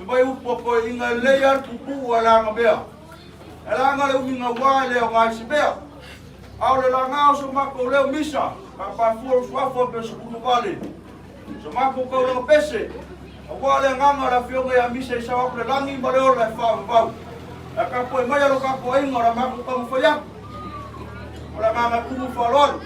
Fai mai upu a toeaiina, e lelei lava le puupuu ae laga mea. E laga le umi gaua e le aoga i se mea. A o le laga o so matou leo misa, papafua lou suafa pei o se punuvale, so matou taulaga pese, aua le agaga o le afioga ia Misa i sao atu le lagi ma le ola e faavavau. Ae tapuai maia lo tatou aiga o le matou taumafai atu. O le agaga e tumu i le faaaloalo.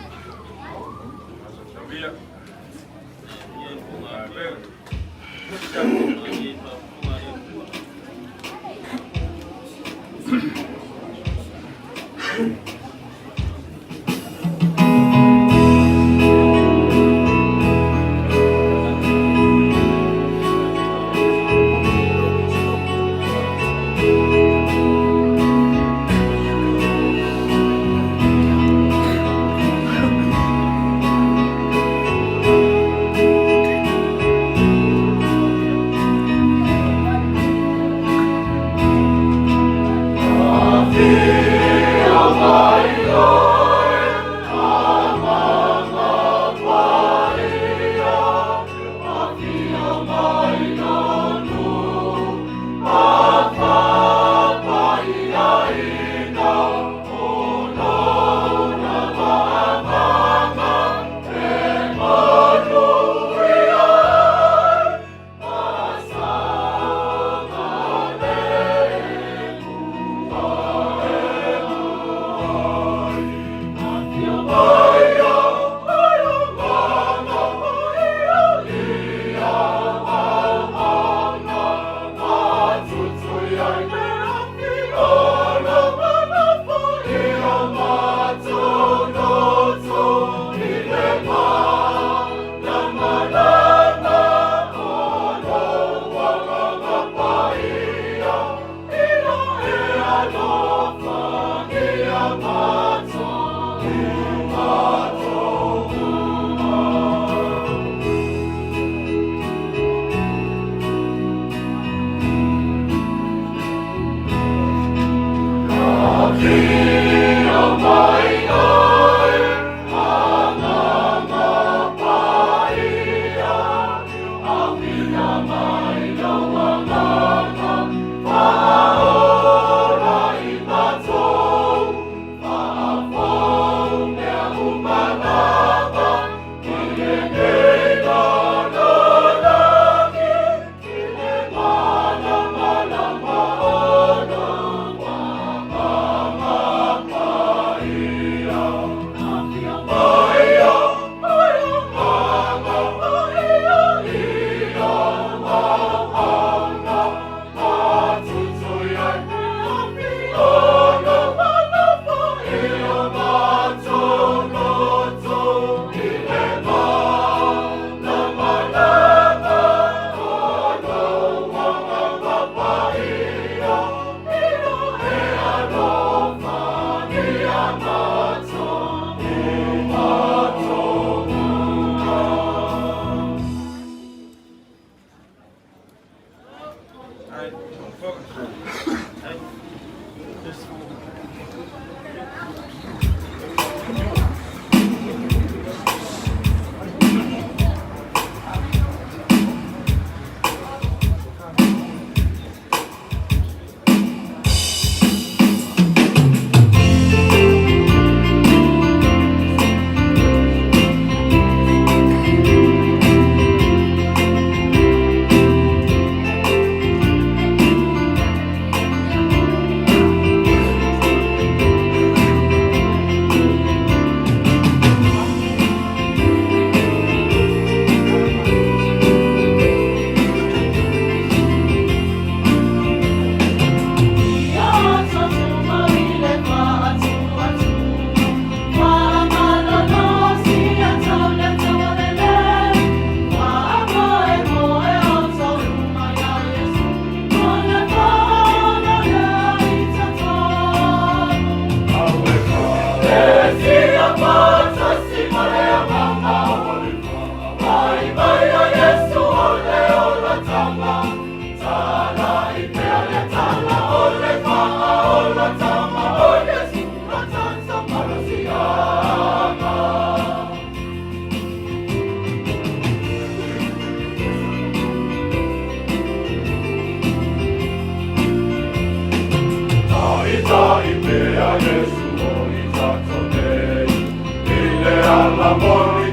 O le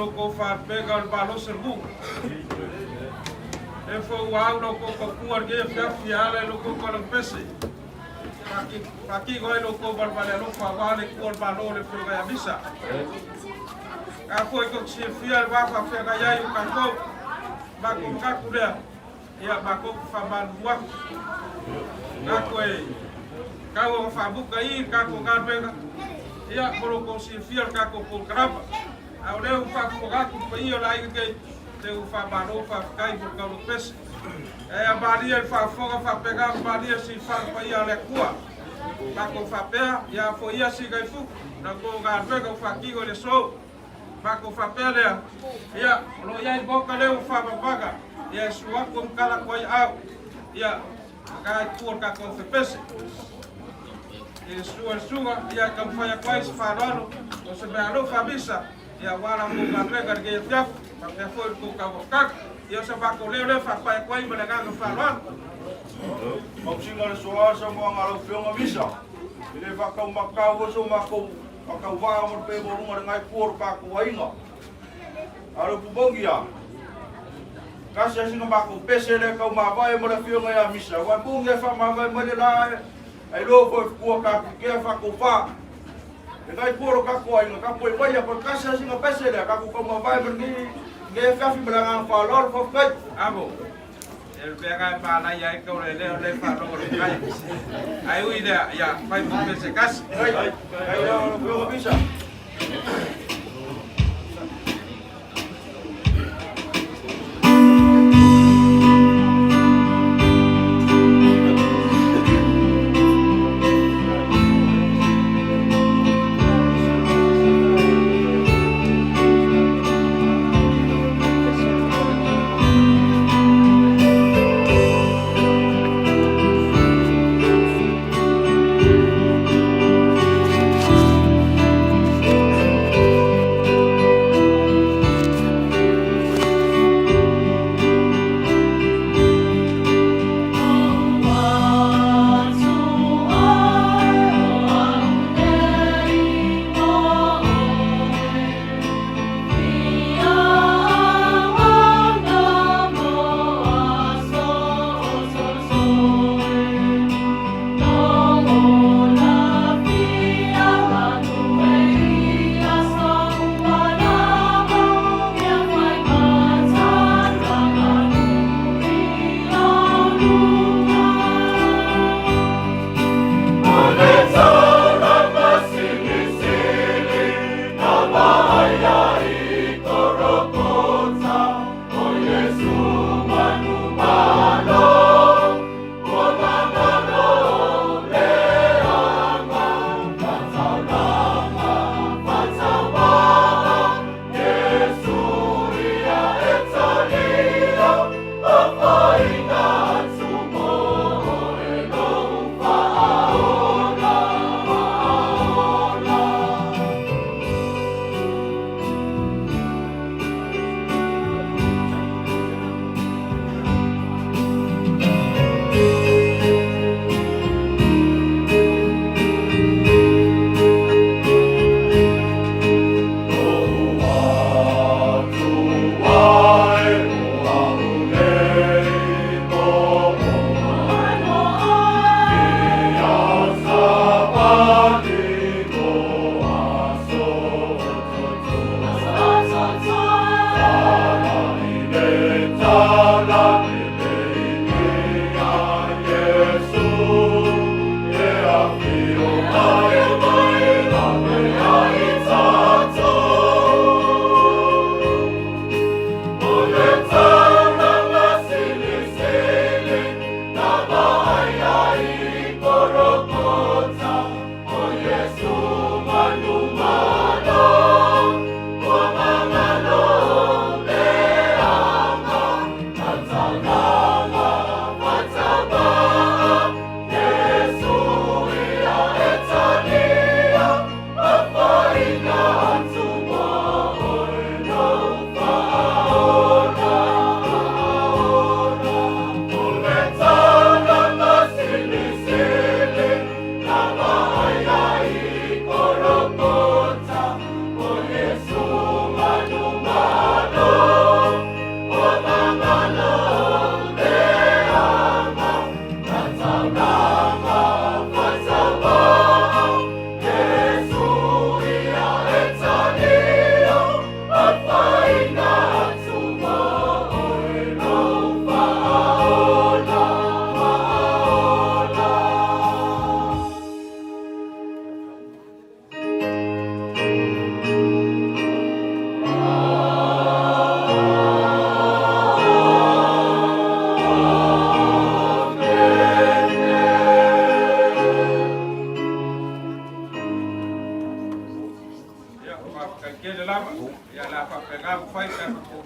lo kou faalupega o le malosi o le nuu. Lea foi ua au la outou tautua i lenei afiafi e ala i lo outou taulagapese faatino ai lo outou valevale alofa aua le Atua o le Malo o le Afioga ia Misa. A foi tou te silafia le va faafeagai ai o tatou, matou manatu lea, ia matou te faamalulu atu. Manatu e tau ona faamuta i le tatou galuega, ia mo lo outou silafia o le tatou polokalama. A o lea ua faafofoga atu le paia o le aiga nei, se ua faamalo faafetai mo le taulogapese. Ae a malie le faafofoga faapena ona malie le silafaga paia a le Atua. Matou faapea, ia foia Siga i Futu, la outou galuega ua faatino i le aso. Matou faapea lea, ia, o lo o i ai le Maota lea ua faamamaga, ia e susu atu e matala atu ai aao, ia, lena itu o le tatou fepese. I le susu o le susuga, ia e taumafai atu ai se faaaloalo o se meaalofa misa, ia aua la outou galuega i lenei afiafi, faapea foi le tou taumafataga. Ia o se matou leo lea e faapai atu ai ma le agaga faaaloalo. Mausiga le soa sa moanga lau fioga misa. I le faataumatau foi so matou faatauvaa ma le pe moluga le ngai tua o le tatou aiga. A o le upu moni ia, tasi lava sina matou pese lea e taumavae ma le afioga ia Misa, aua e moni lava e faamavae mai le la ailoa foi tua tatou faataufa. Le ngai tua o le tatou aiga, tapuai maia, pe tasi lava sina pese lea, tatou taumavae ma lenei afiafi ma le agaga faaaloalo, faafetai. Amo, e le mea e manaia ai tau le leo le faalogo le kai. Ai ui lea, ia, fai mo pese kasi. Ai, ai, lau afioga Misa.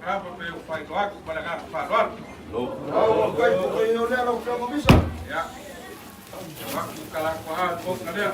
Lava pe o whai atu ma le ngā whāloalo. Au kai po kai o lea lau fioga misa. Ia, waku kalako ha ponga lea.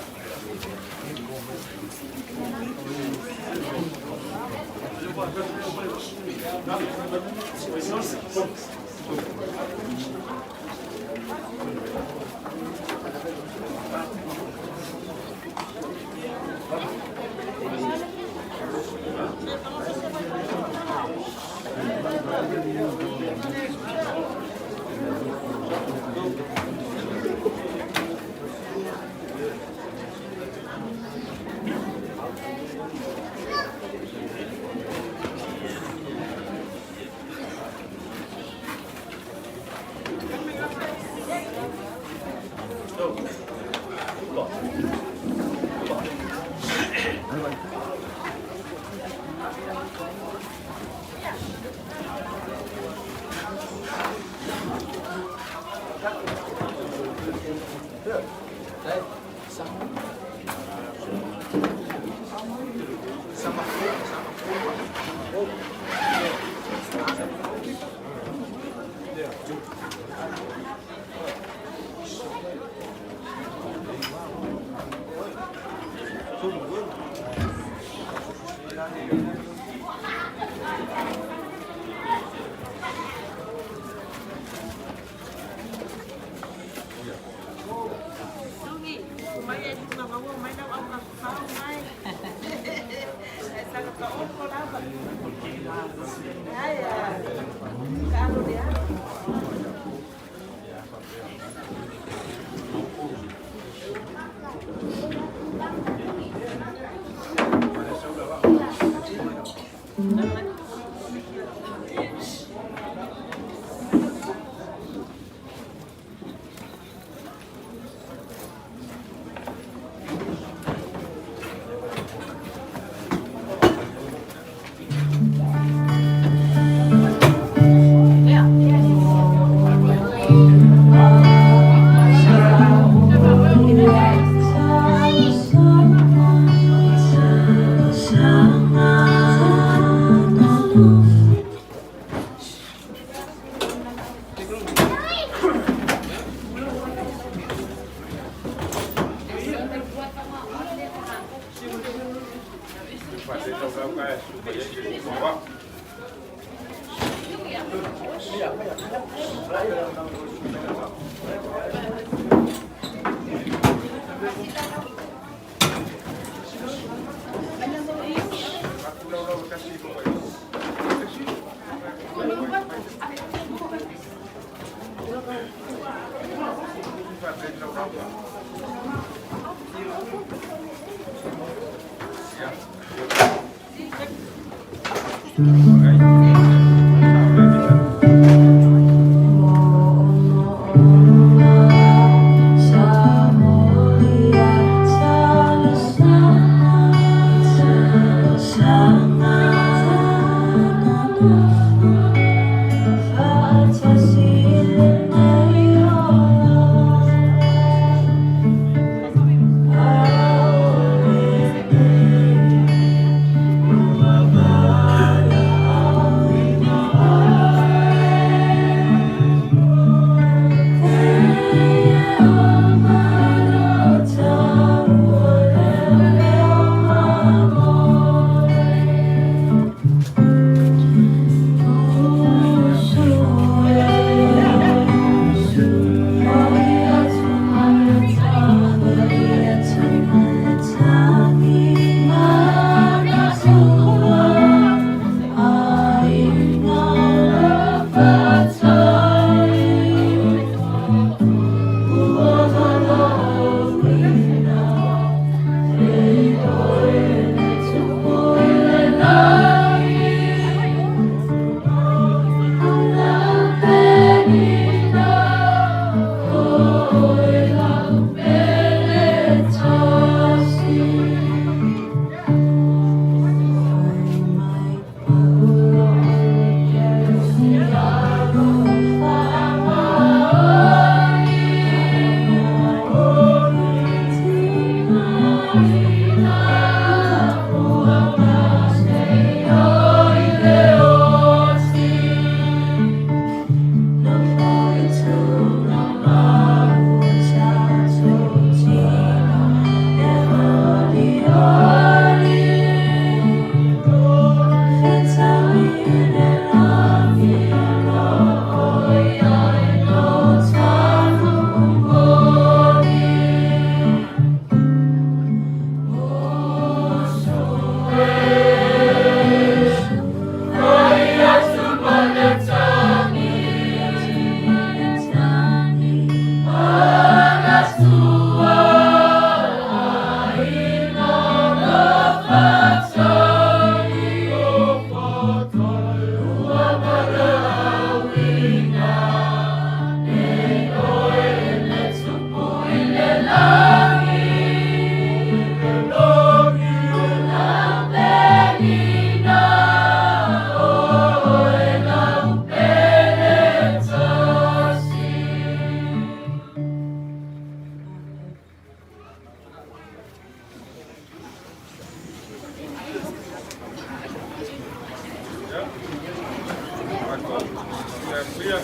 Faapea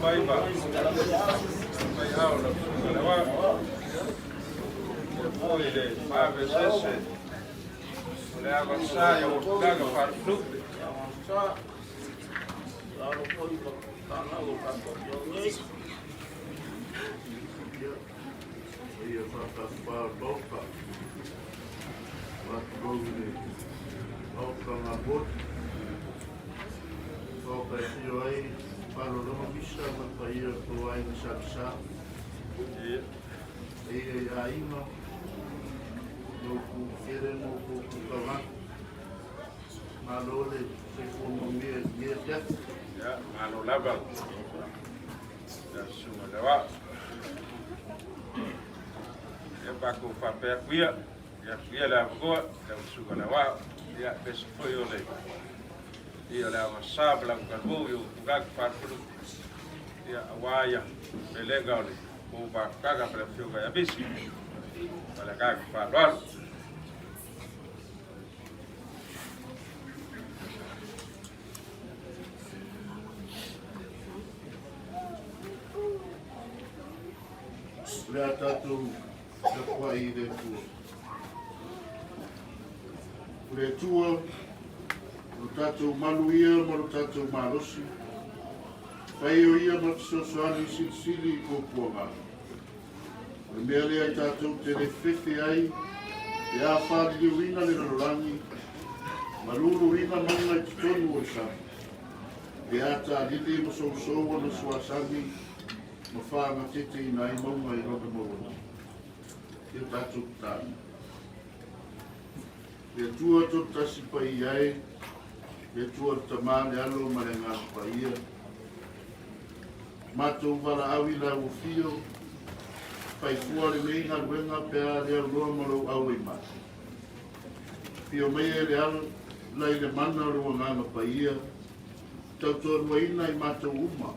mai mai ao lau susuga le Aoao. Ia foi le faavesese o le avasa i auaunaga faale-nuu. Ia whakawha maoka. Whakatulou i le maoka ngā. Maoka e fio ai, palologa misa ma le paia o tou aiga Sa Ia. Paia i aiga, ma upu tetele ma upu taulagi. Malo le soifua manuia i lenei afiafi. Ia, malo lava lau susuga le Aoao. Ia matou faapea atu ia, ia atu ia le avanoa i lau susuga le Aoao. Ia, aemaise foi o le ia o le aogasa ma lau talavou i ou tulaga faalupelupe. Ia, aua ia pelega o le tou mafutaga ma le afioga ia Misi. Ma le agaga faaaloalo. O le a tatou tapuai i le Atua. O le Atua, o lo tatou malu ia ma lo tatou malosi, fai o ia ma fesoasoani silisili i puapuaga. O le mea lea tatou te le fefe ai, pe a faaliliuina le lalolagi, ma luluina mauga i totonu o le sami. Pe a talili ma sousou ona suasami, ma faagateteina ai mauga i lona maualuga. Ia tatou tatalo. Le Atua Toatasi Paia e, le Atua le Tama, le Alo ma le Agaga Paia, matou valaau i lau afio, faifua lenei galuega pe a le auloa ma lou auai mai. Afio mai e le ala i le mana o lou Agaga Paia, tautoaluaina i matou uma,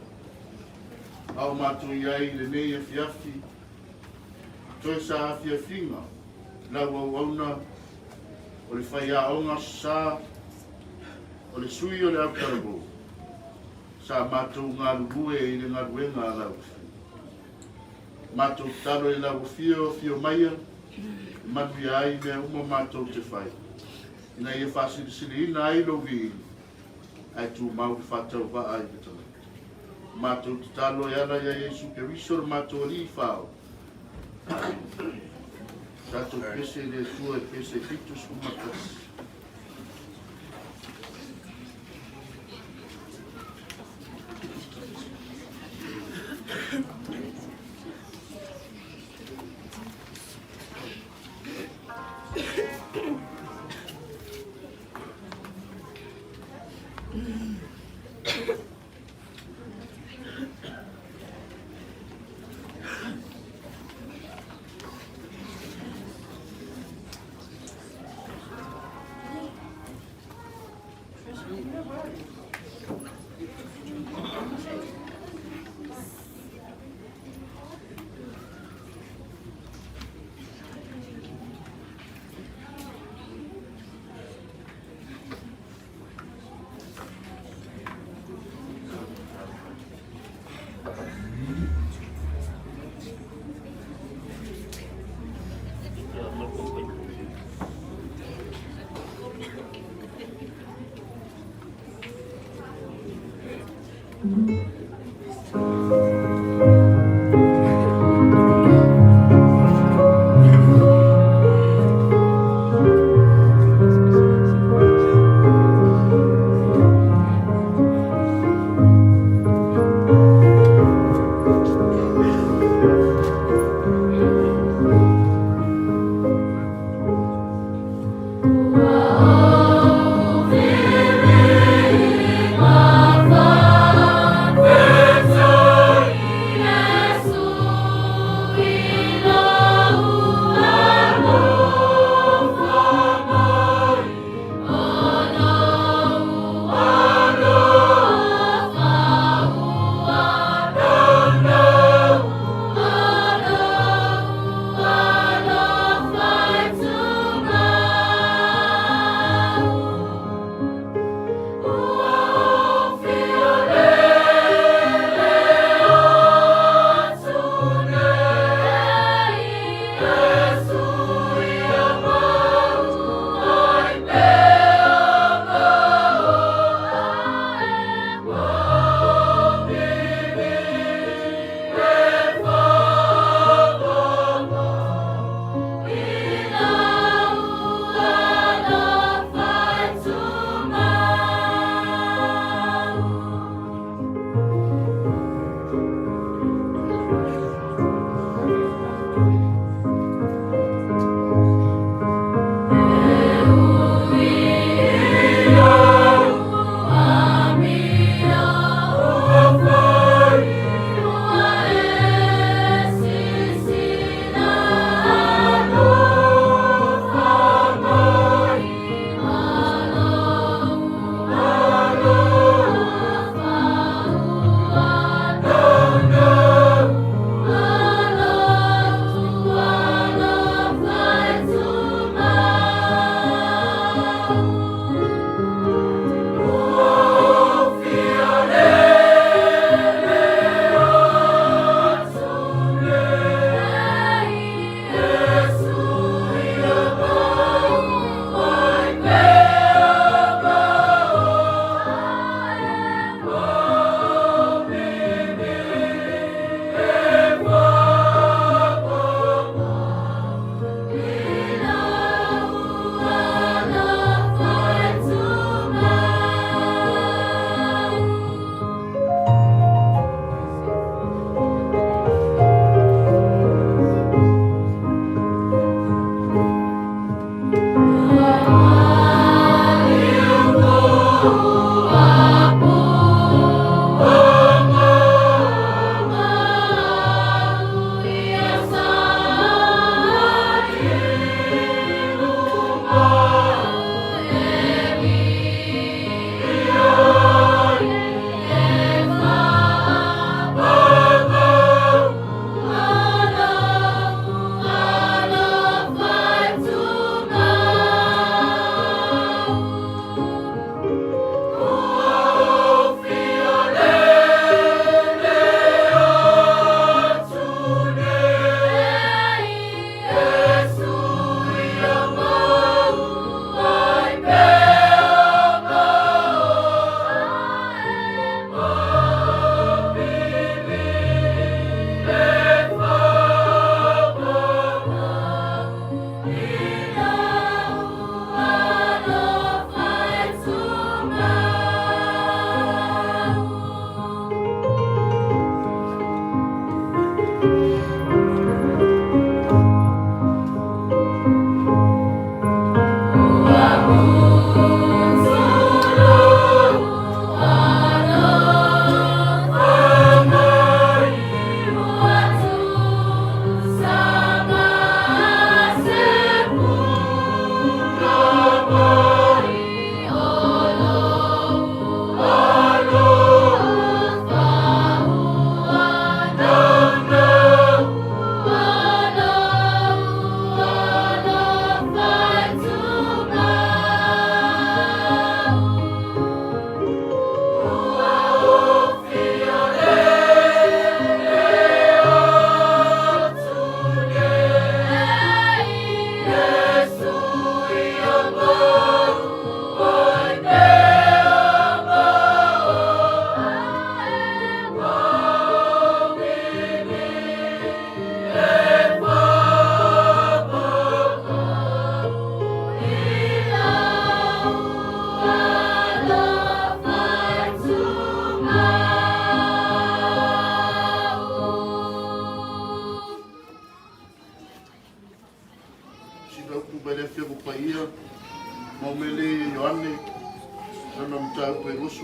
a o matou i ai i lenei afiafi, toe sa afiafiga, lau auauna o le faiaoga sa o le sui o le autalavou, sa matou galulue i le galuega a lau afio. Matou tatalo i lau afio, afio maia, e manuia ai mea uma matou te fai, ina ia faasilisiliina ai lou viiga, ae tumau le faatauvaa i le tagata. Matou tatalo e ala ia Iesu Keriso le matou Alii Faaola. Tatou pese i le Atua e pese 71.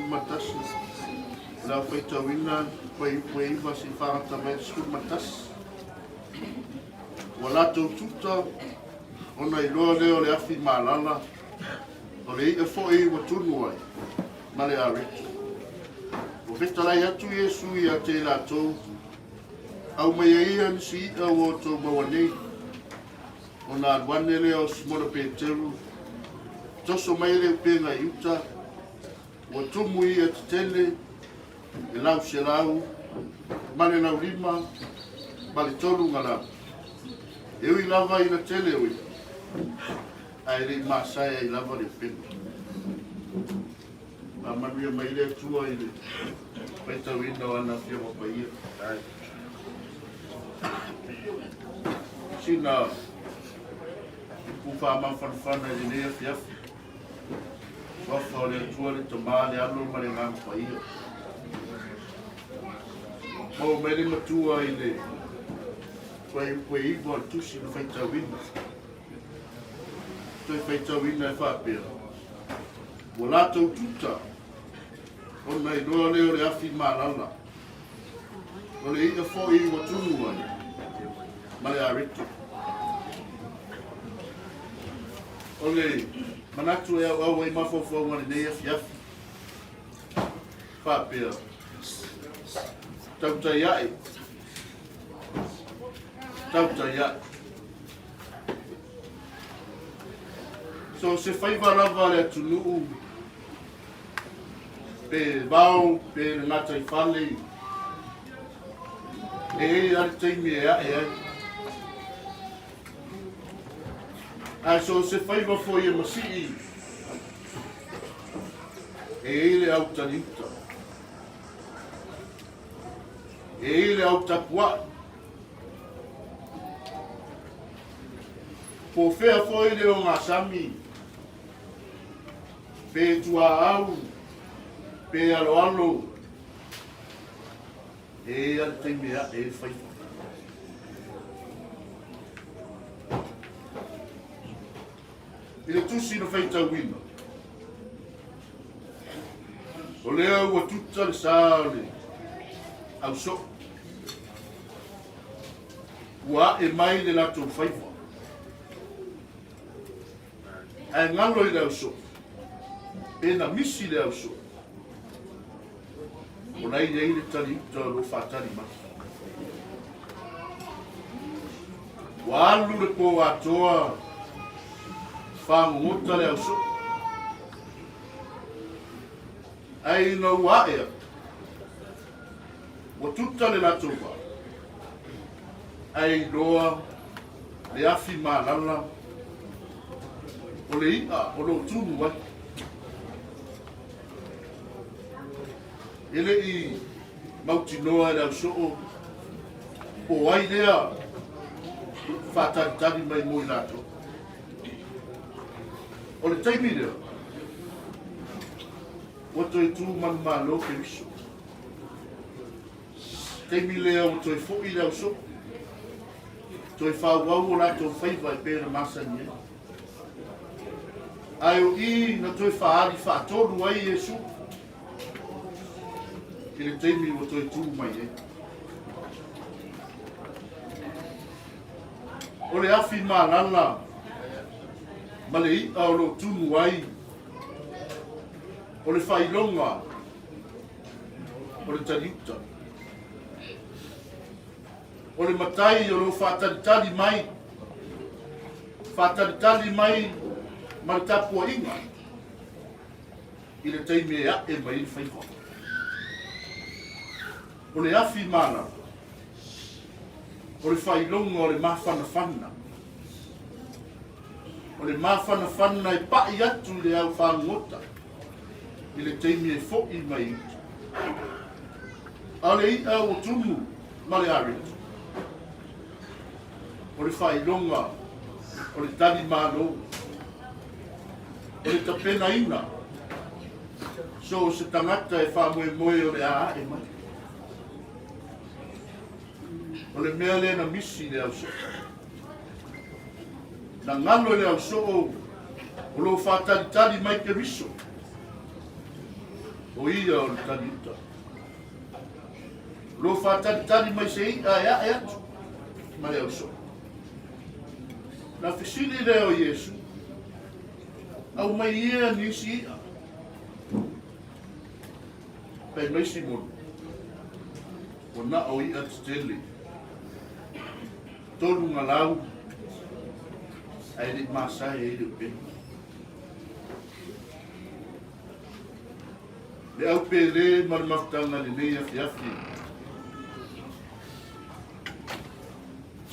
11, o le a faitauina fuaiupu e 9 seia fagata mai le 11. Ua latou tuta ona iloa lea o le afi malala, o le i'a foi ua tunu ai ma le areta. Ua fetalai atu Iesu ia te i latou, Aumaia ia nisi i'a ua outou maua nei. Ona alu ane lea o Simona Peteru, toso mai le upega i uta, ua tumu i i'a tetele, e 153 galau. E ui lava ina tele o i'a, ae le i masae ai lava le upega. Faamanuia mai le Atua i le faitauina o ana Afioga Paia. Sina upu faamafanafana i lenei afiafi. Suafa o le Atua le Tama, le Alo ma le Agaga Paia. Maua mai le matua i le fuaiupu e 9 o le tusi na faitauina. Toe faitauina e faapea, Ua latou tuta, ona iloa lea o le afi malala, o le i'a foi ua tunu ai ma le arete. O le manatu e auau ai mafaufauga lenei afiafi, faapea, tautai ae, tautai ae. So se faiva lava a le atunuu, pe vao, pe le gataifale, e i ai lava le taimi e ae ai. Ae so se faiva foi e masii, e i ai le au taliuta. E i ai le au tapuai. Po fea foi le ogasami, pe tuaau, pe aloalo, e i ai le taimi e ae ai le faiva. I le tusi na faitauina, o lea ua tuta le sa o le ausoo. Ua ae mai le latou faiva. Ae galo i le ausoo, pe na misi le ausoo, o la e i ai le taliuta o lo o faatali mai. Ua alu le pō atoa, fagogota le ausoo. Ae ina ua ae atu, Ua tuta le latou vaa, ae iloa le afi malala o le i'a o lo o tunu ai. E le i mautinoa e le ausoo po o ai lea faatalitali mai mo i latou. O le taimi lea, ua toe tu manumalo Keriso. Taimi lea ua toe foi le ausoo, toe faaauau o latou faiva e pei ona masani ai. Ae o i na toe faaali faatolu ai Iesu i le taimi ua toe tu mai ai. O le afi malala ma le i'a o lo o tunu ai, o le faailoga o le taliuta. O le matai o lo o faatalitali mai, faatalitali mai ma le tapuaiga i le taimi e ae mai ai le faiva. O le afi malama, o le faailoga o le mafanafana, o le mafanafana e pai atu i le au fagogota i le taimi e foi mai i uta. A o le i'a ua tumu ma le areta, o le faailoga o le tali malo, o le tapenaina so o se tagata e faamoemoe o le a ae mai. O le mea lea na misi i le ausoo. Na galo i le ausoo o lo o faatalitali mai Keriso. O ia o le taliuta. O lo o faatalitali mai se i'a e a'e atu ma le ausoo. Na fesili lea o Iesu, Aumai ia nisi i'a. Fai mai Simona, Ua na o i'a tetele, tolu galau, ae le i masae ai le upega. Le au pele ma le mafutaga i lenei afiafi.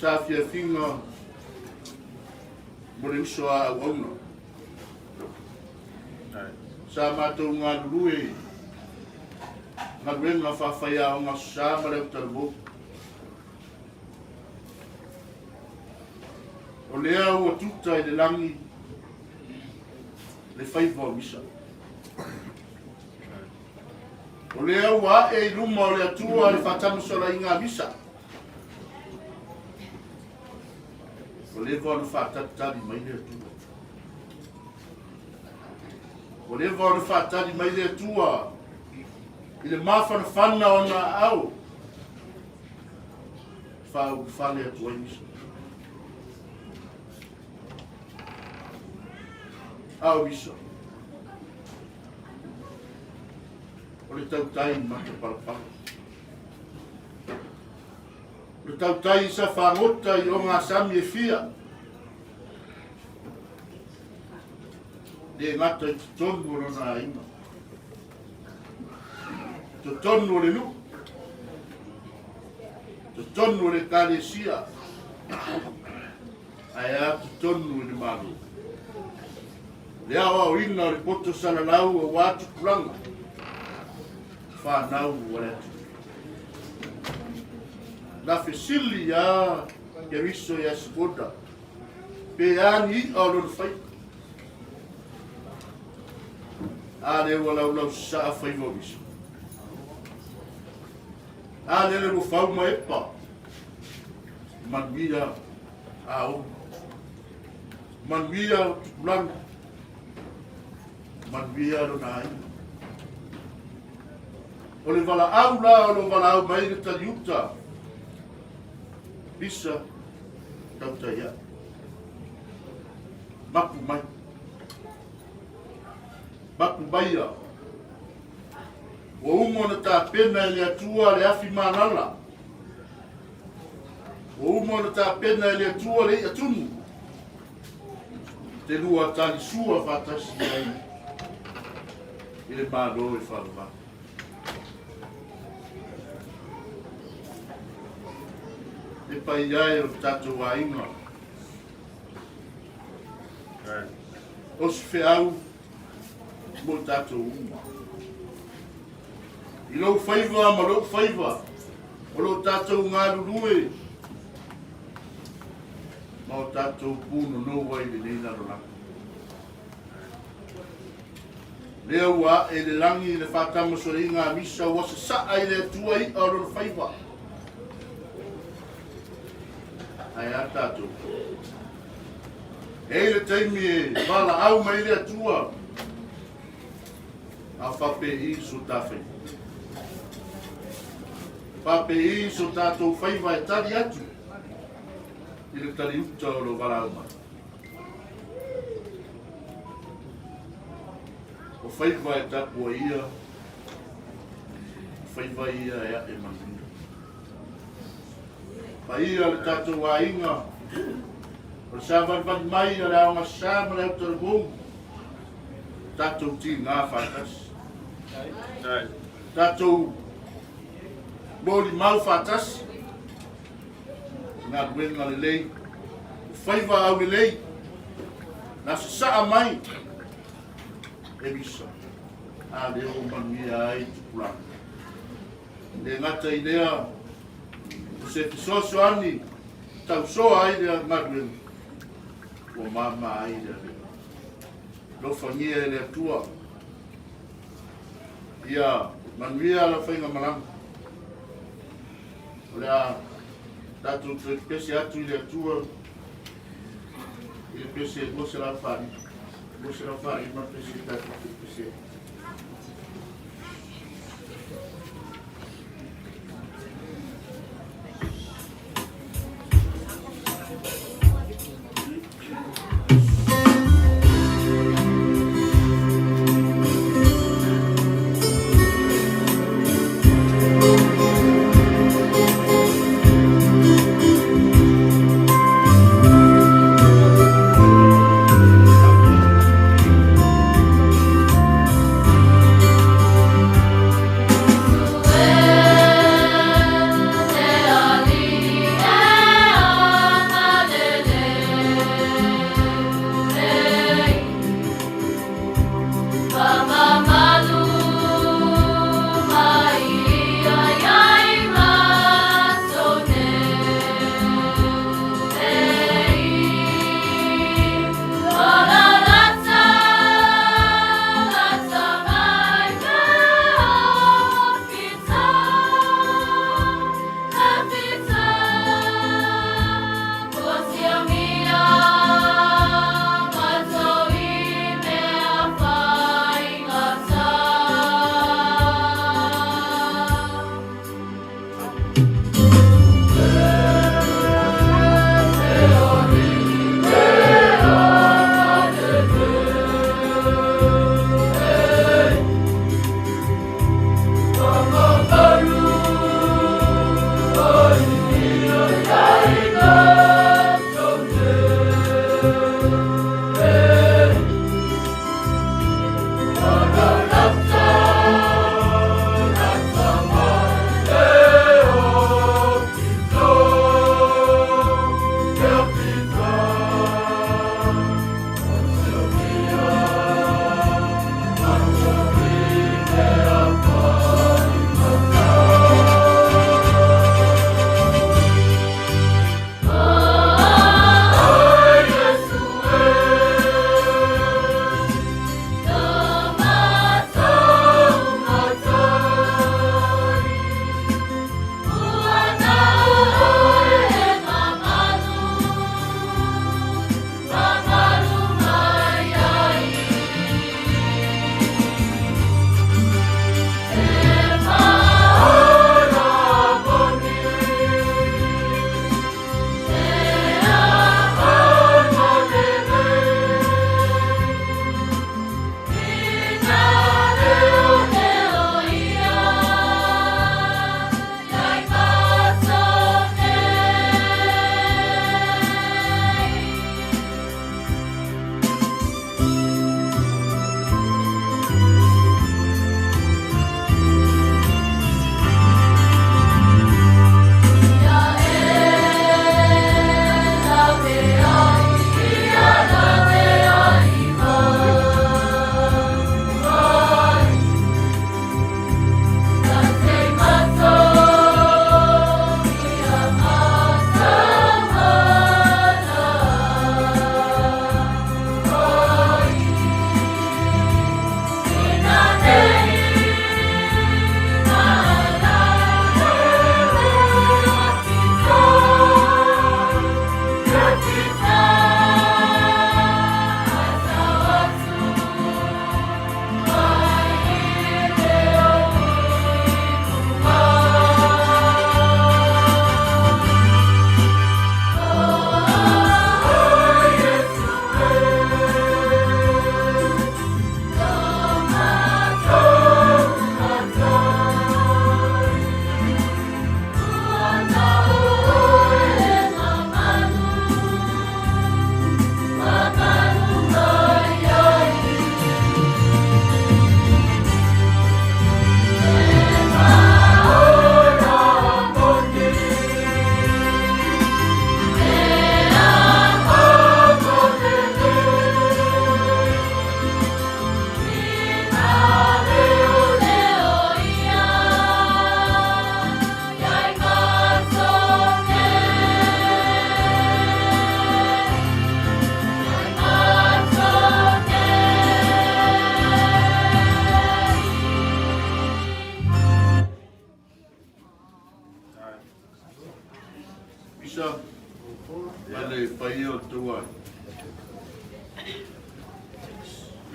Sa afiafiga mo le uso a auauna. Sa matou galulue galuega faafaiaoga sa ma le autalavou. O lea ua tuta i le lagi le faiva o misa. O lea ua ae i luma o le Atua le faatamasolaiga a misa. Ua leva ona faatalitali mai le Atua. Ua leva ona faatali mai le Atua i le mafanafana o ona aao faaulufale atu ai misa. A o misa. O le tautai matapalapala. O le tautai sa fagota i ogasami e fia. Le gata i totonu o lona aiga. Totonu o le nuu. Totonu o le ekalesia. Ae a totonu i le Malo. Le aoaoina o le poto salalau aua tupulaga fanau a le atunuu. Na fesili ia Keriso ia Simona, pe a ni i'a o lona faiva. A lea ua laulau sasaa faiva o Iso. A lele ua fau ma epa, manuia aoga, manuia tupulaga, manuia lona aiga. O le valaau la o lo valaau mai le taliuta, Bisa tautai ae. Mapu mai. Mapu maia. Ua uma ona tapena e le Atua le afi malala. Ua uma ona tapena e le Atua le i'a tumu. Te lua talisua faatasi ai i le Malo e faavavau. Le paia e o le tatou aiga, o se feau mo i tatou uma. I lou faiva ma lou faiva, o lo tatou galulue ma o tatou punonou ai i lenei lalolagi. Lea ua ae i le lagi le faatamasoaliiga a Misa ua sasaa i le Atua i'a o lona faiva. Ae a tatou? E i le taimi e valaau mai le Atua, a faapei so ta faiva. Faapei so tatou faiva e tali atu i le taliuta o lo valaau mai. O faiva e tapua ia, o faiva ia e ae manuia. Paia le tatou aiga, o le savalivali mai a le aoga sa ma le autalavou, tatou tigā faatasi. Tatou molimau faatasi, galuega lelei, o faiva aulelei, na sasaa mai e Misa, a lea ua manuia ai tupulaga. Le gata i lea, o se fesoasoani tausoa ai lea galuega, ua mama ai le avega. Alofagia e le Atua, ia manuia lau faigamalaga. O le a tatou toe pese atu i le Atua i le pese 245. 245 pese tatou te pese ai. Misa ma le paia o le tou aiga.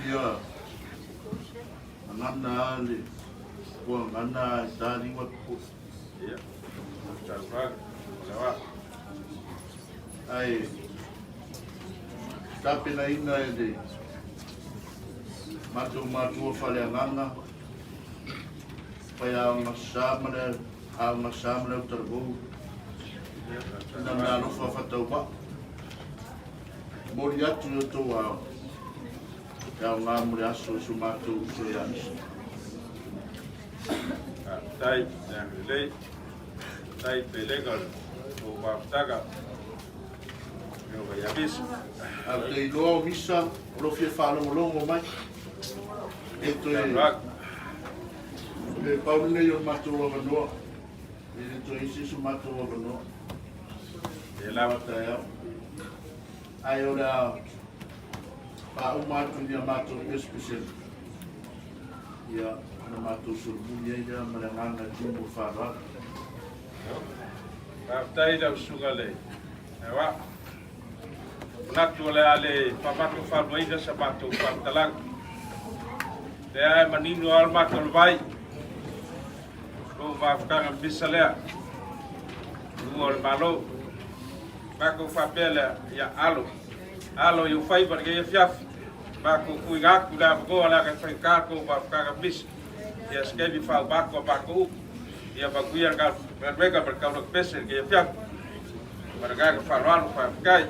Ia gagana lava le puagana ae ta liu atu foi. Ia, taufaga, lewa. Ae tapenaina e le matou matua faaleagaga faiaoga sa ma le aoga sa ma le autalavou ina mea alofa faatauvaa moli atu i o outou ao e aoga mo le aso i so matou uso ia Misa. Faafetai le agalelei, faafetai pelega o le tou mafutaga, Afioga ia Misa. Ae ou te iloa o Misa o lo o fia faalogologo mai. E toe Tauaga. E pau lenei o le matou avanoa. E le toe isi so matou avanoa. E lava. Taeao. Ae o le a faauma atu i a matou pesepesega. Ia, ona matou solomuli ai lea ma le agaga e tumu o le faaaloalo. Faafetai lau susuga le Ewa. Manatu o le a le faamato faaluaina sa matou faamatalaga. Lea e manino lava le matou le vai. Lou mafutaga misa lea. Lua o le Malo. Matou faapea lea, ia alo. Alo i ou faiva lenei afiafi. Matou tuuina atu le avanoa leaga e faigata tou mafutaga misa. Ia se taimi faauma atu a matou upu. Ia manuia le galuega ma le taulaga pese i lenei afiafi. Ma le agaga faaaloalo, faafetai.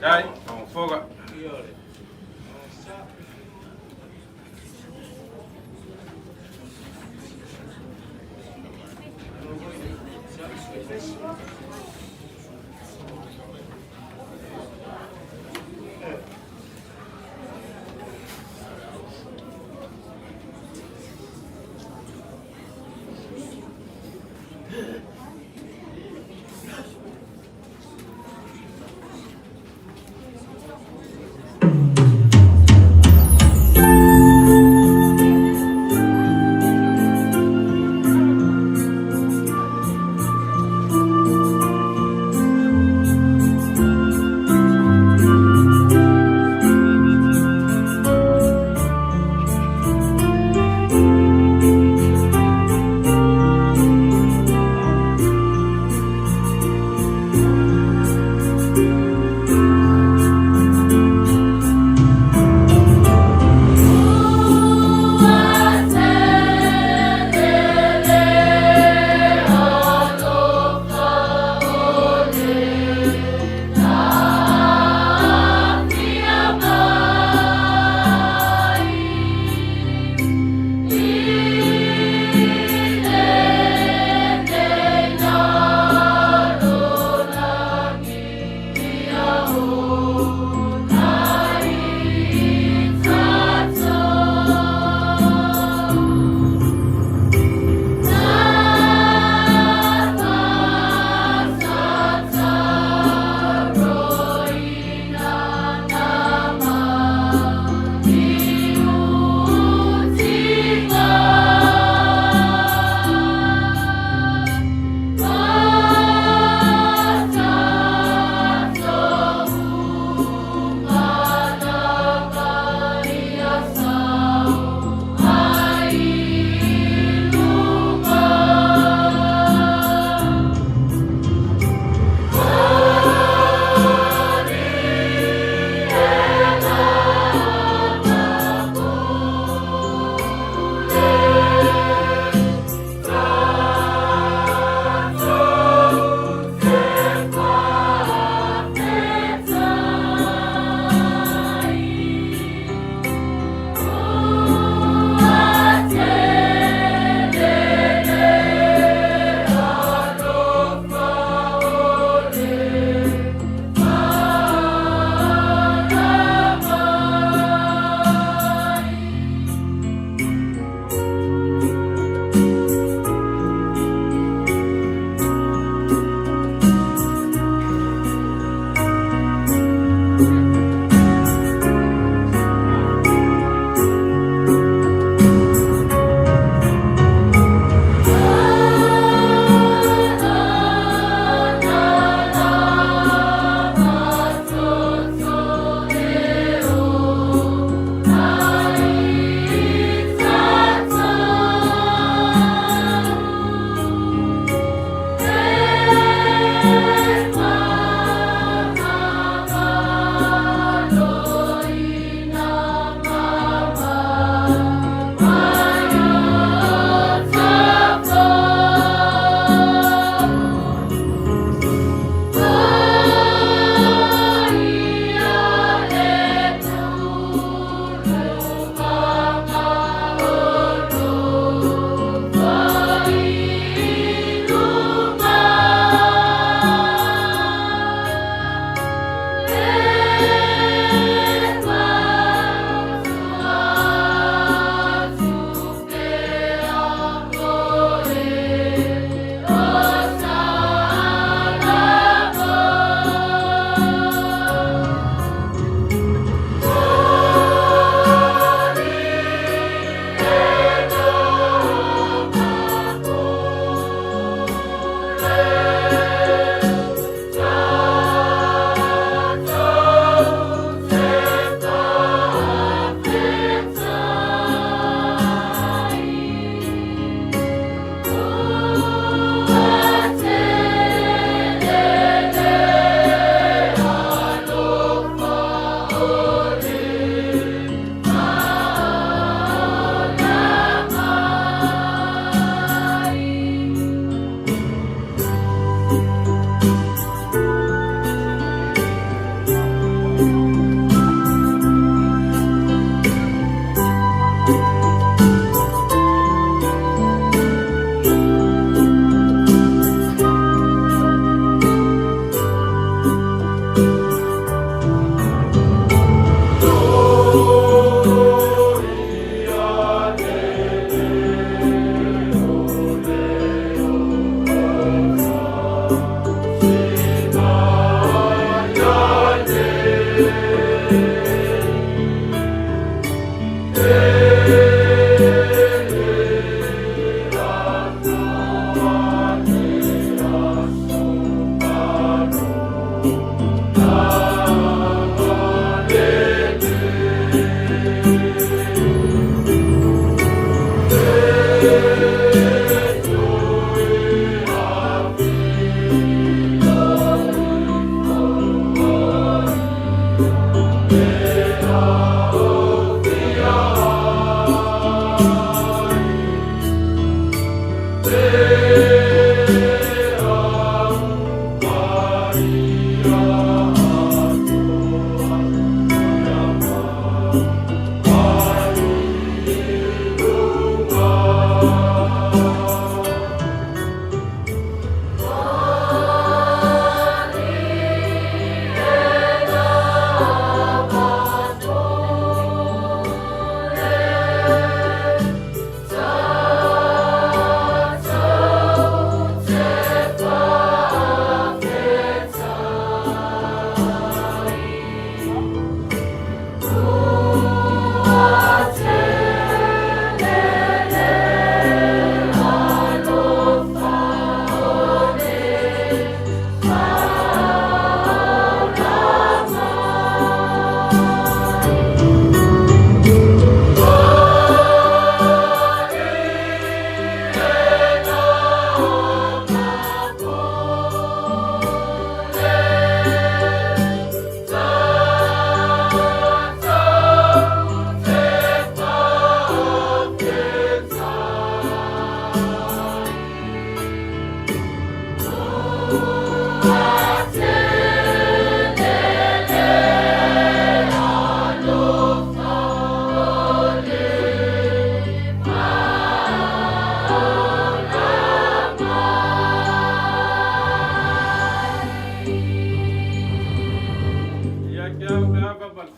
Faafetai, faafofoga.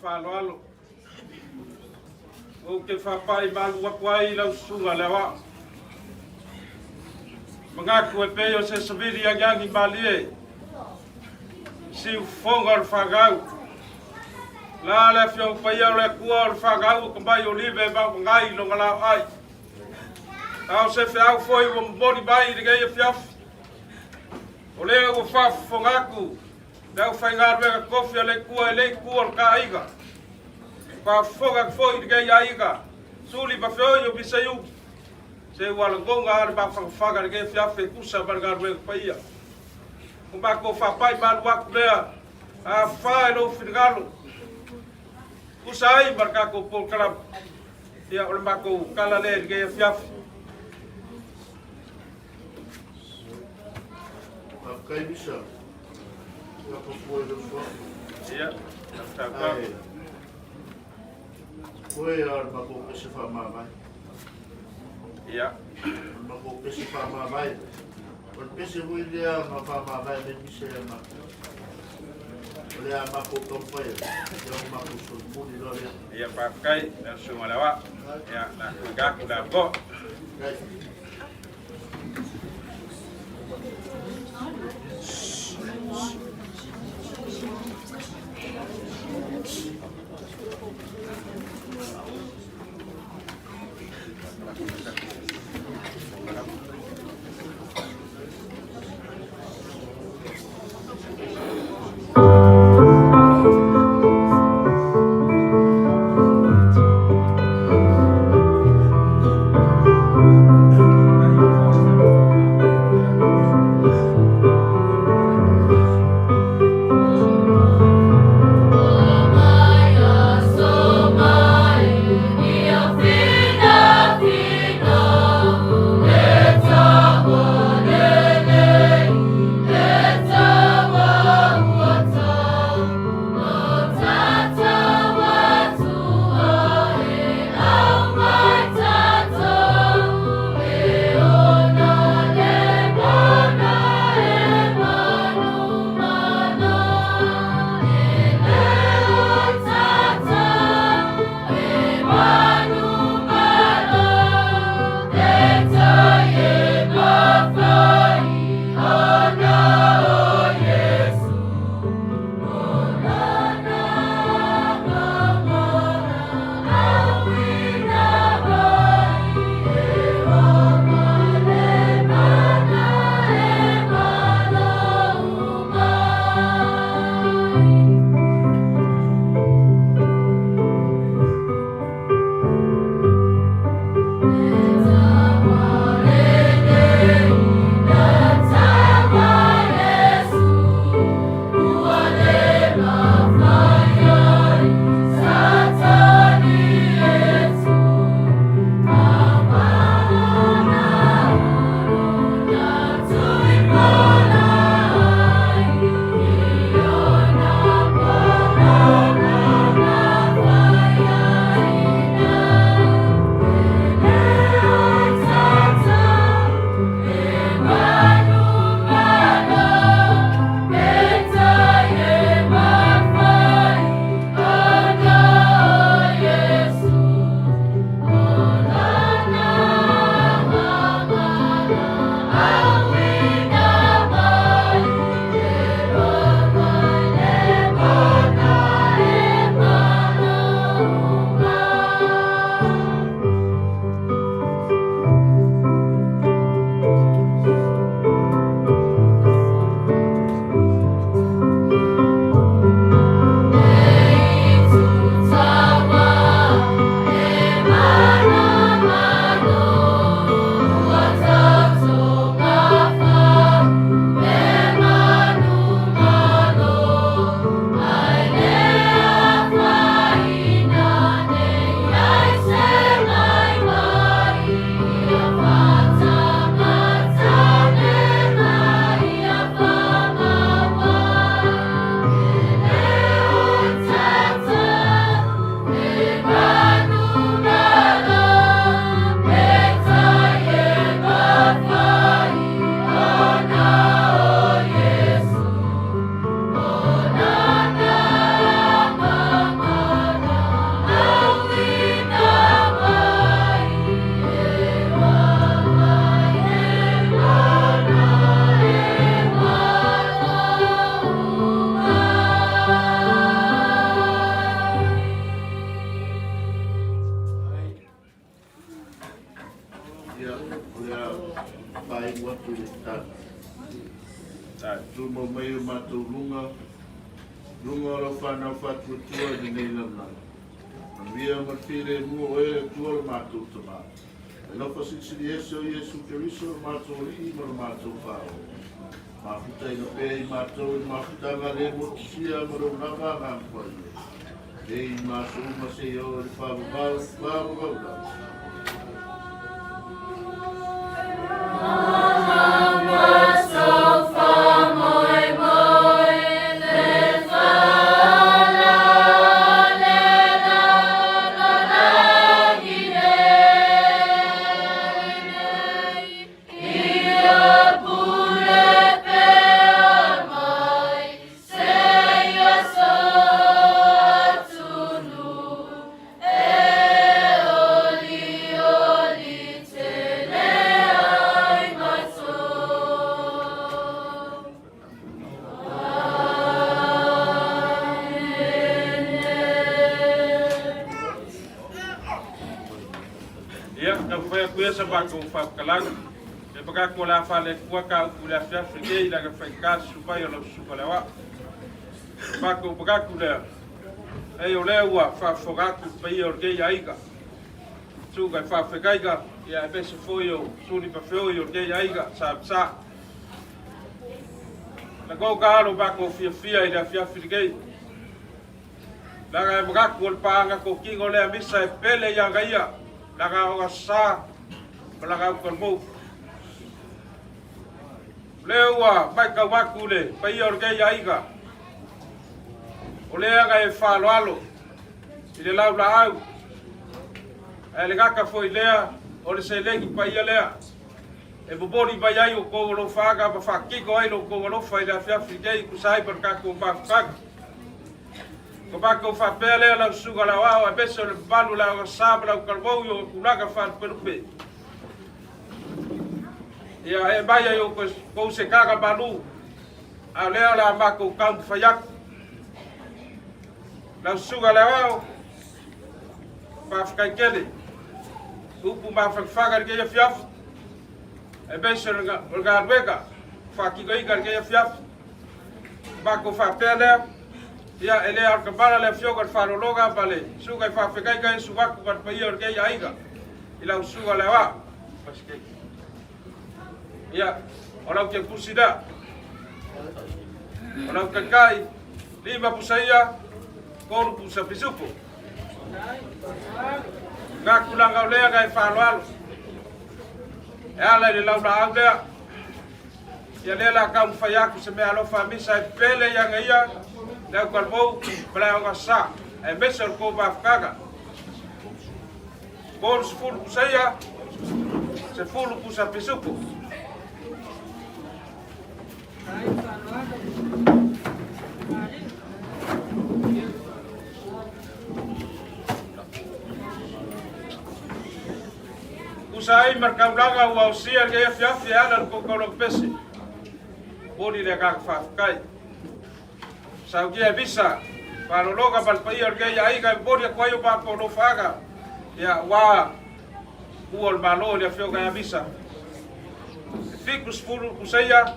faaaloalo. Ou te faapai malu atu ai i lau susuga le aoao. Manatu e pei o se savili agiagi malie siufofoga o le fanau. La le Afioga Paia o le Atua o le fanau o tamai olive e maomagai i lona laoai. A o se feau foi ua momoli mai i lenei afiafi, o lea ua faafofoga atu le aufaigaluega tofi a le Atua i le itu o le taaiga. Faafofoga atu foi i lenei aiga, Suli ma Feoi o Misaiu, se ua lagona lava le mafanafana i lenei afiafi e tusa ma le galuega paia. O matou faapai malu atu lea, a fa e lou finagalo, tusa ai ma le tatou polokalame. Ia, o le matou tala lea i lenei afiafi. Faafetai Misa. Ia fua i lou suafa. Ia, tau. Ae, oe a o le matou pese faamavae. O le matou pese faamavae. O le pese foi lea na faamavae mai Misa ia matou. O le a matou taumafai atu, ia o matou solomuli loa lea. Ia, faafetai, lau susuga le aoao. Ia, na tuuina atu le avanoa. Faafetai. Tumau mai o matou luga, luga o lau fanau faatuatua i lenei lalolagi. Manuia ma le filemu o oe le Atua lo matou Tama. Alofa silisili ese o Iesu Keriso lo matou Alii ma lo matou Faaola. Mafutaina pea i matou i le mafutaga le motusia ma lou lava Agaga Paia, nei i ma aso uma seia oo i le faavavau, faavavau lava. Ia, taumafai atu ia sa matou faamatalaga. E makaku o le a faalekua ka upu i le afiafi nei i laga faigata susu mai o lau susuga le aoao. Matou makaku lea, ei o lea ua faafofoga atu i le paia o lenei aiga, susuga i faafegaiga, ia aemaise foi o suli ma feoi o lenei aiga sa sa. Lagona lava lo matou fiafia i le afiafi lenei. Leaga e manatu o le paaga totino lea misa e pele ia te ia, lana aogasa ma lana utalemou. O lea ua matau atu le paia o lenei aiga, o lea na e faaaloalo i le laulaau, ae le gata foi lea o le seleni paia lea e momoli mai ai outou alofaaga ma faatino ai lo outou alofa i le afiafi nei tusa ai ma le tatou mafutaga. Ko matou faapea lea lau susuga le aoao aemaise o le mamalu o le aogasa ma le autalavou i o tulaga faalupelupe. Ia e mai ai o kou se kaga malu, a o lea o le a matou taumafai atu. Lau susuga le aoao, faafetai tele. Upu mafanafana i lenei afiafi, aemaise o le galuega faatinoina i lenei afiafi. Matou faapea lea, ia e le aotamala le afioga i le faalologa ma le susuga i faafegaiga Iesu atu ma le paia o lenei aiga i lau susuga le aoao. Ia, o lau tiakusi lea. O lau taitai, 5 pusa ia, 3 pusa pisupo. Ngā tulaga o lea e faaaloalo. E ala i le laulaau lea. Ia lea la taumafai atu se mea alofa misa e pele ia te ia le autalavou ma le aogasa aemaise o le tou mafutaga. 30 pusa ia, 10 pusa pisupo. Tusa ai ma le taulaga ua osia i lenei afiafi e ala i le tou taulaga pese. Momoli le agaga faafetai. Saunia e Misa, faalologa ma le paia o lenei aiga e momoli atu ai o matou alofaaga, ia aua ua o le Malo i le afioga ia Misa. E 70 pusa ia,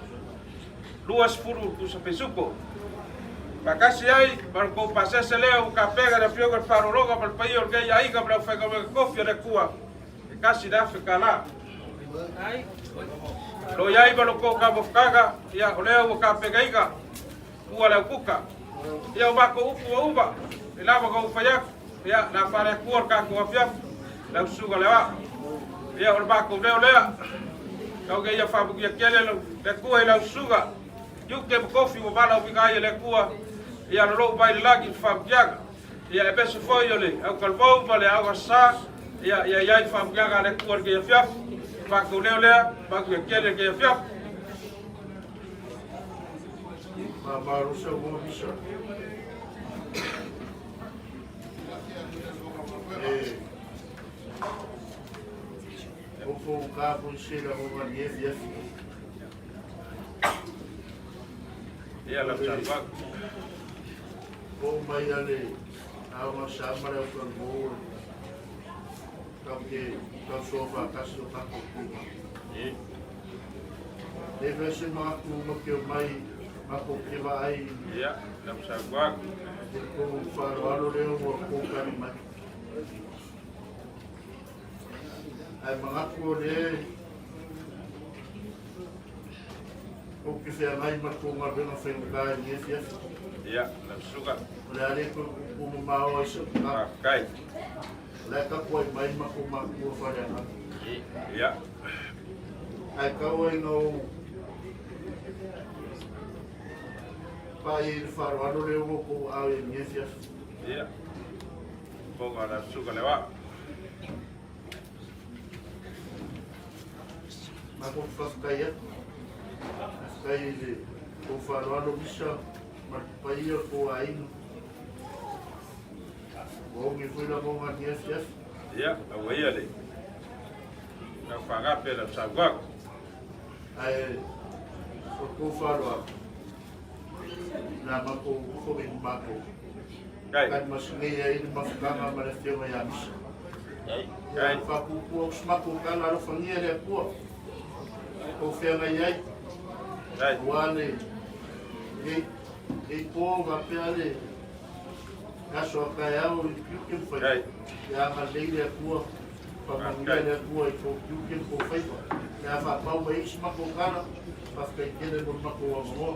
20 pusa pesuko. Faatasi ai ma le tou pasese lea ua tapena e le afioga i le faalologa ma le paia o lenei aiga ma le aufaigaluega tofi a le Atua, e $1,000. Lo i ai ma lo tou taumafataga, ia o lea ua tapenaina ua le aukuka. Ia o matou upu ua uma, e lava ona ou fai atu, ia la fale Atua le tatou afiafi, lau susuga le aoao. Ia o le matou leo lea, tau ina ia faamanuia tele le Atua i lau susuga, tiute ma tofi ua valaauina ai e le Atua, ia lolou mai le lagi i le faamanuiaga. Ia aemaise foi o le autalavou ma le aogasa, ia ia i ai faamanuiaga a le Atua i lenei afiafi. Matou leo lea, manuia tele lenei afiafi. Faamalo saunoa Misa. E outou ka foi se lagoga ni e fiafi. Ia lau saunoaga. Oo mai a le aoga sa ma le autalomou tatou te tausoa faatasi o tatou itumalo. E leai se manatu matou te omai matou te vaai Ia, lau saunoaga. I le tou faaaloalo lea ua tou tali mai. Ae manatu o lea ou te feagai ma le tou galuega faigata i lenei afiafi. Ia, lau susuga. O le a le toe tupu mamao ai sau tatalo. Faafetai. O la e tapuai mai matou matua faaleagaga. Ia. Ae tau ai ina ou pai i le faaaloalo lea ua outou aao i lenei afiafi. Ia. Fofoga o lau susuga le vaa. Matou te faafetai atu. Faafetai i le tou faaaloalo misa ma le paia o le tou aiga. Ua oge foi lagona i lenei afiafi. Ia, aua ia le tau faagape lau saunoaga. Ae o le tou faaaloalo, le a matou foi ma matou Kai. talimasinei ai le mafutaga ma le afioga ia Misa. Ia Kai. faapuupuu atu se matou tala, alofagia e le Atua tou feagai ai, Kai. aua le nei po faapea le aso a taeao i tiute ma faiva. Kai. Ia agalelei le Atua, faamanuia le Atua i tou tiute ma tou faiva. Le a faapau mai ai se matou tala, faafetai tele mo le matou avanoa.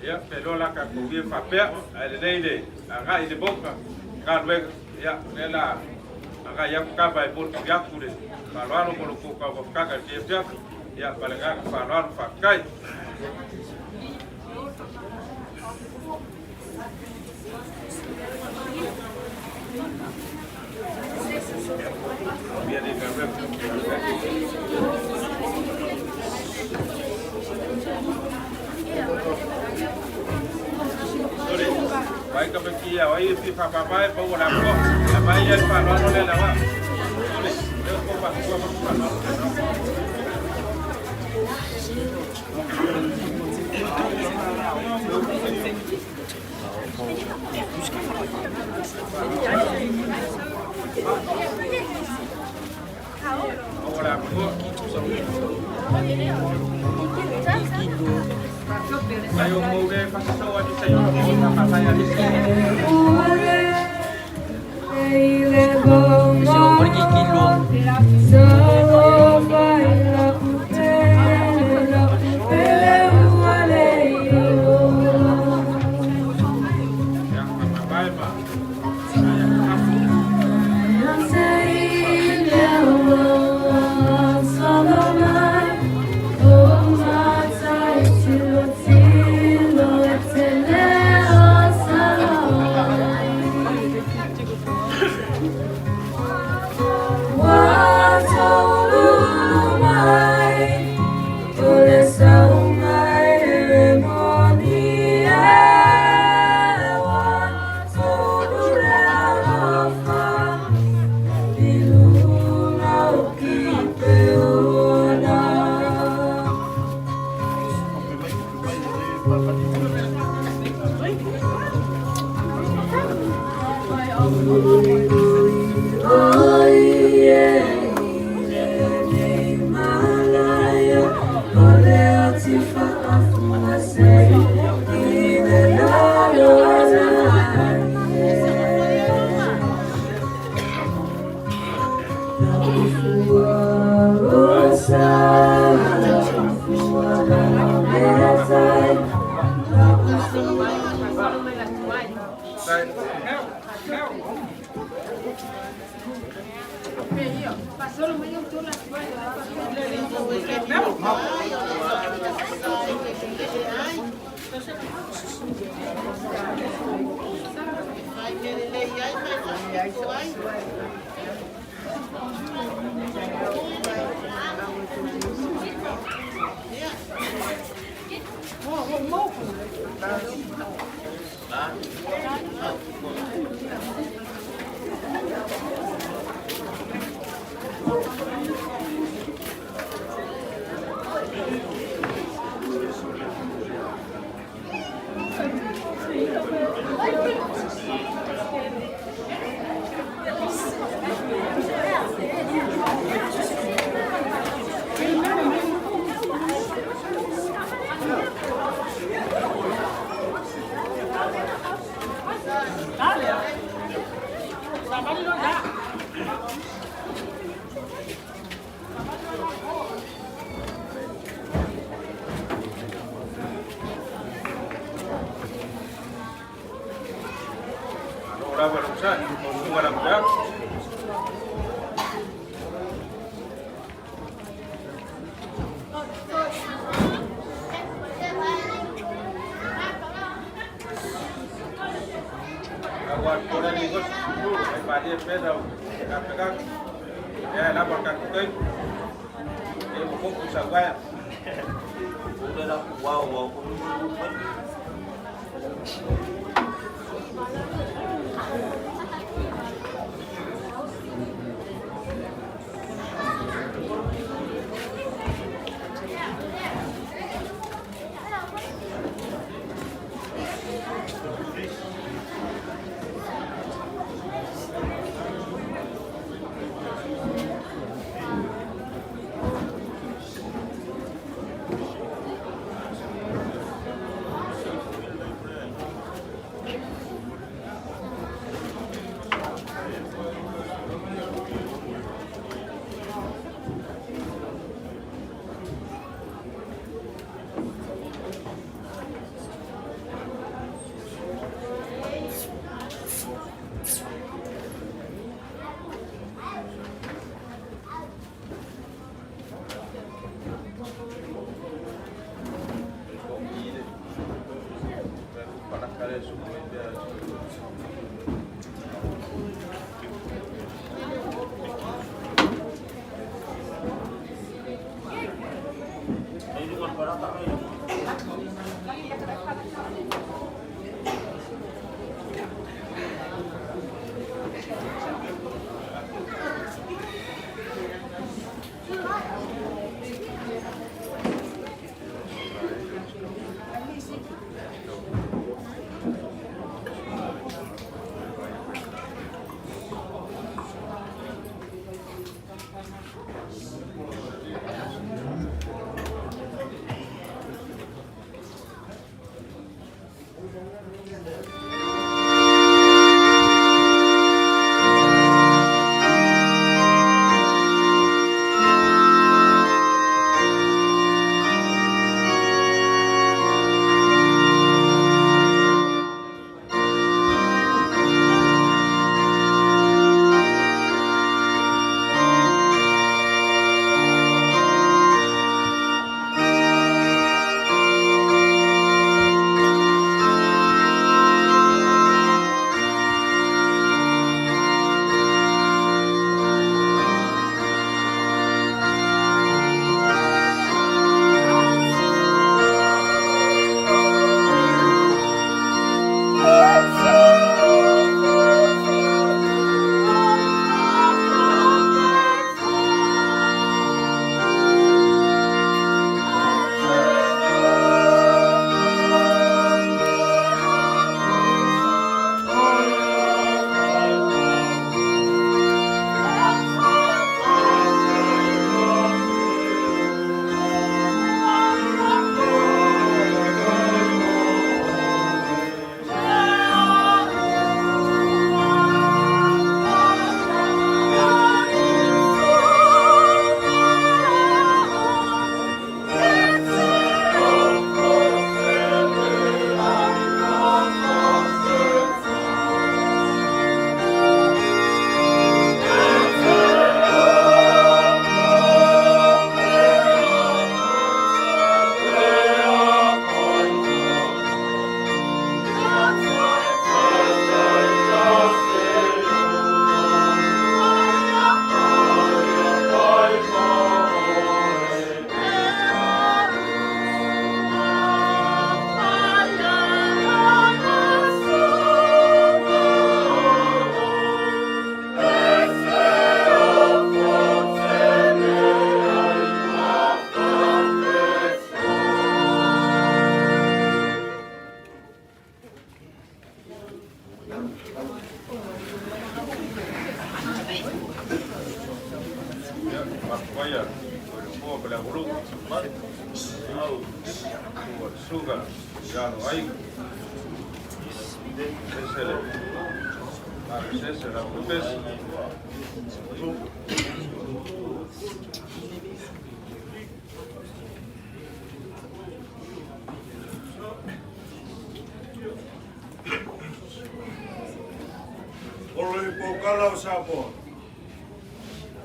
Ia, pe loa la tatou ia faapea, ae lelei le agai i le mauga galuega. Ia, lea la agai atu tama e molimoli atu le faaaloalo mo lo outou taumafataga i lenei afiafi. Ia, ma le agaga faaaloalo, faafetai. Ia, le galuega. Sorry. Vai ka pe kia o ai fi whapapa e pau o la ko. La mai ia le faaaloalo le la wa. Sorry. Leo ko pa kua ma faaaloalo. Pau o la ko. Ai o mou le whakasau a nisa i o te whakasai a nisa. Ia whapapa e ma. Ai a kafu. Kope mai, kope mai, o le papani mai. Tai. Neo, neo. Malo lava lou sa i le maualuga laveaga. Aua le ni gosi ai palie pesa o kapeka ya la por kakutoi e mo ko sa wa. Wow, wow. Susuga i alo aiga. Ese le Sese la pupesi. O le pōkala o Samoa,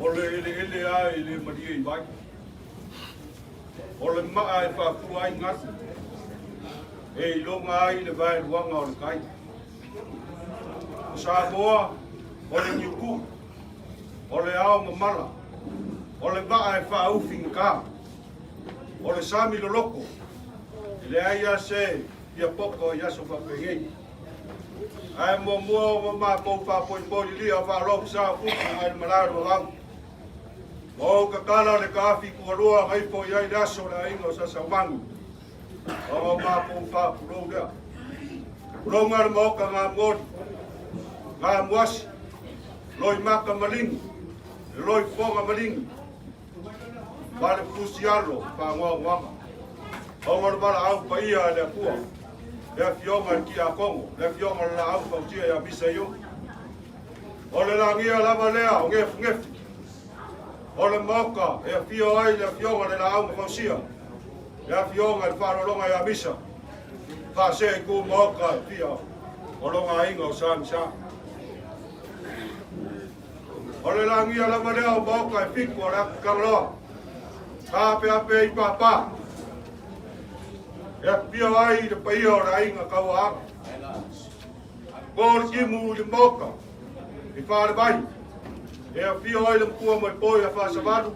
o le eleele a e le malie i vai. O le maa e faafua ai galu, e iloga ai le vaeluaga o le tai. O Samoa, o le niuku, o le ao mamala, o le vaa e faaufi gata, o le sami loloko, e leai lava se fia poto i aso faapenei. Ae muamua ona matou faapoipoi lilia faalogo sa upu mai le malae o le vavau. Ma ou tatala le taafi tualua na ifo i ai le aso o le aiga o Sasaumani. Ona o matou faapulou lea. Pulou le maoka ngā moli, ngā muasi, loi maka maligi, le loi foga maligi, ma le pusi alo whaangoagoaga. Ona o le valaau paia a le Atua, le afioga i le Tiakono, le afioga i le laau fausia ia Misa Io. O le lagia lava lea o gefugefu. O le maoka e afio ai le afioga i le laau na fausia, le afioga i le faalologa ia Misa. Faasee i tu maoka e fia o lona aiga o Sa Misa. O le lagia lava lea o maoka e fitu o le atu Tagaloa. Ka apeape i pāpā. E afio ai le paia o le aiga Tauaaga. Ko le timu i le maoka i Falevai. E afio ai le matua mai poi a Faasavalu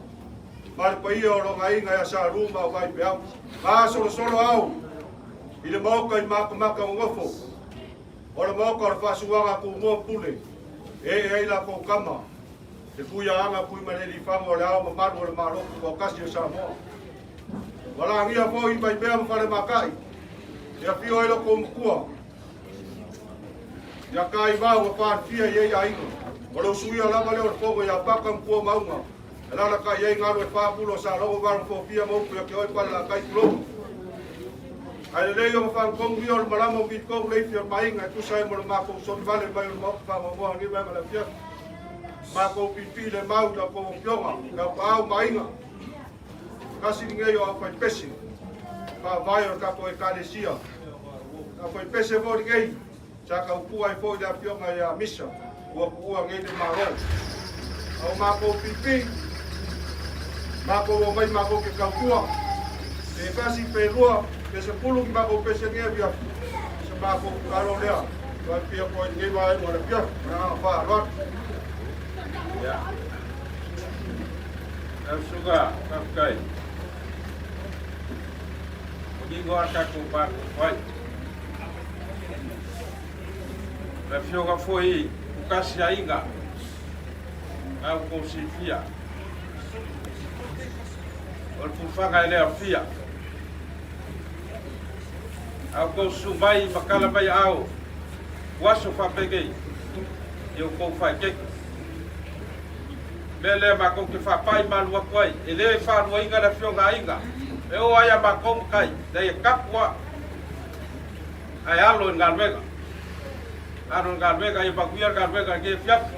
ma le paia o lona aiga ia Sa Luma o Vaipeau. Gasolosolo au i le maoka i Makamaka nonofo. O le maoka o le faasuaga Tumua Pule. E e ai latou tama. Le Tuiaana Tuimalealiifano o le Ao Mamalu o le Malo Tutoatasi o Samoa. Ua lagia foi i Vaimea ma Falematai. E afio ai lo kou matua. Ia kai vau a whānfia i ei aiga. O le usuia lava lea o le fono ia paka mpua maunga. E lala ka i ai ngalo e whāpulo sa logo valu fōfia maupu ia ke oi pale la kai kuloku. Ai le lei o mawhankongu ia o le malama o vitkou leifi o le mainga e tusa e mo le mākou soni vale mai o le maoka whangomoa ni mai ma le afiafi. Mākou pipi le mau la kou opionga, la paau mainga. Kasi ni o au whai pese. Wha vai o tatou ekalesia. Au whai pese fo ni ngei. Sa ka upua ai foi le afioga ia Misa. Ua kuua ngei le malo. Au mākou pipi. Mākou o mai mākou ke kautua. Pe kasi pe lua, pe 10 ki mākou pese ngea via. Se mākou kalo lea. Wai pia koe ngei vai mo le pia. Mana wha aloa. Ia. Lau susuga, faafetai. O ligo a tatou matou fai. Le afioga foi o kasi aiga, na outou silafia. O le pulefaga e le aofia. A outou susu mai ma tala mai aao o aso faapenei i outou faaeteete. Mea lea matou te faapai malu atu ai, e le faaluaina le afioga aiga, e oo ai a matou matai, leai e tapu lava, ae alo i le galuega. Alo i le galuega, ia manuia le galuega i lenei afiafi.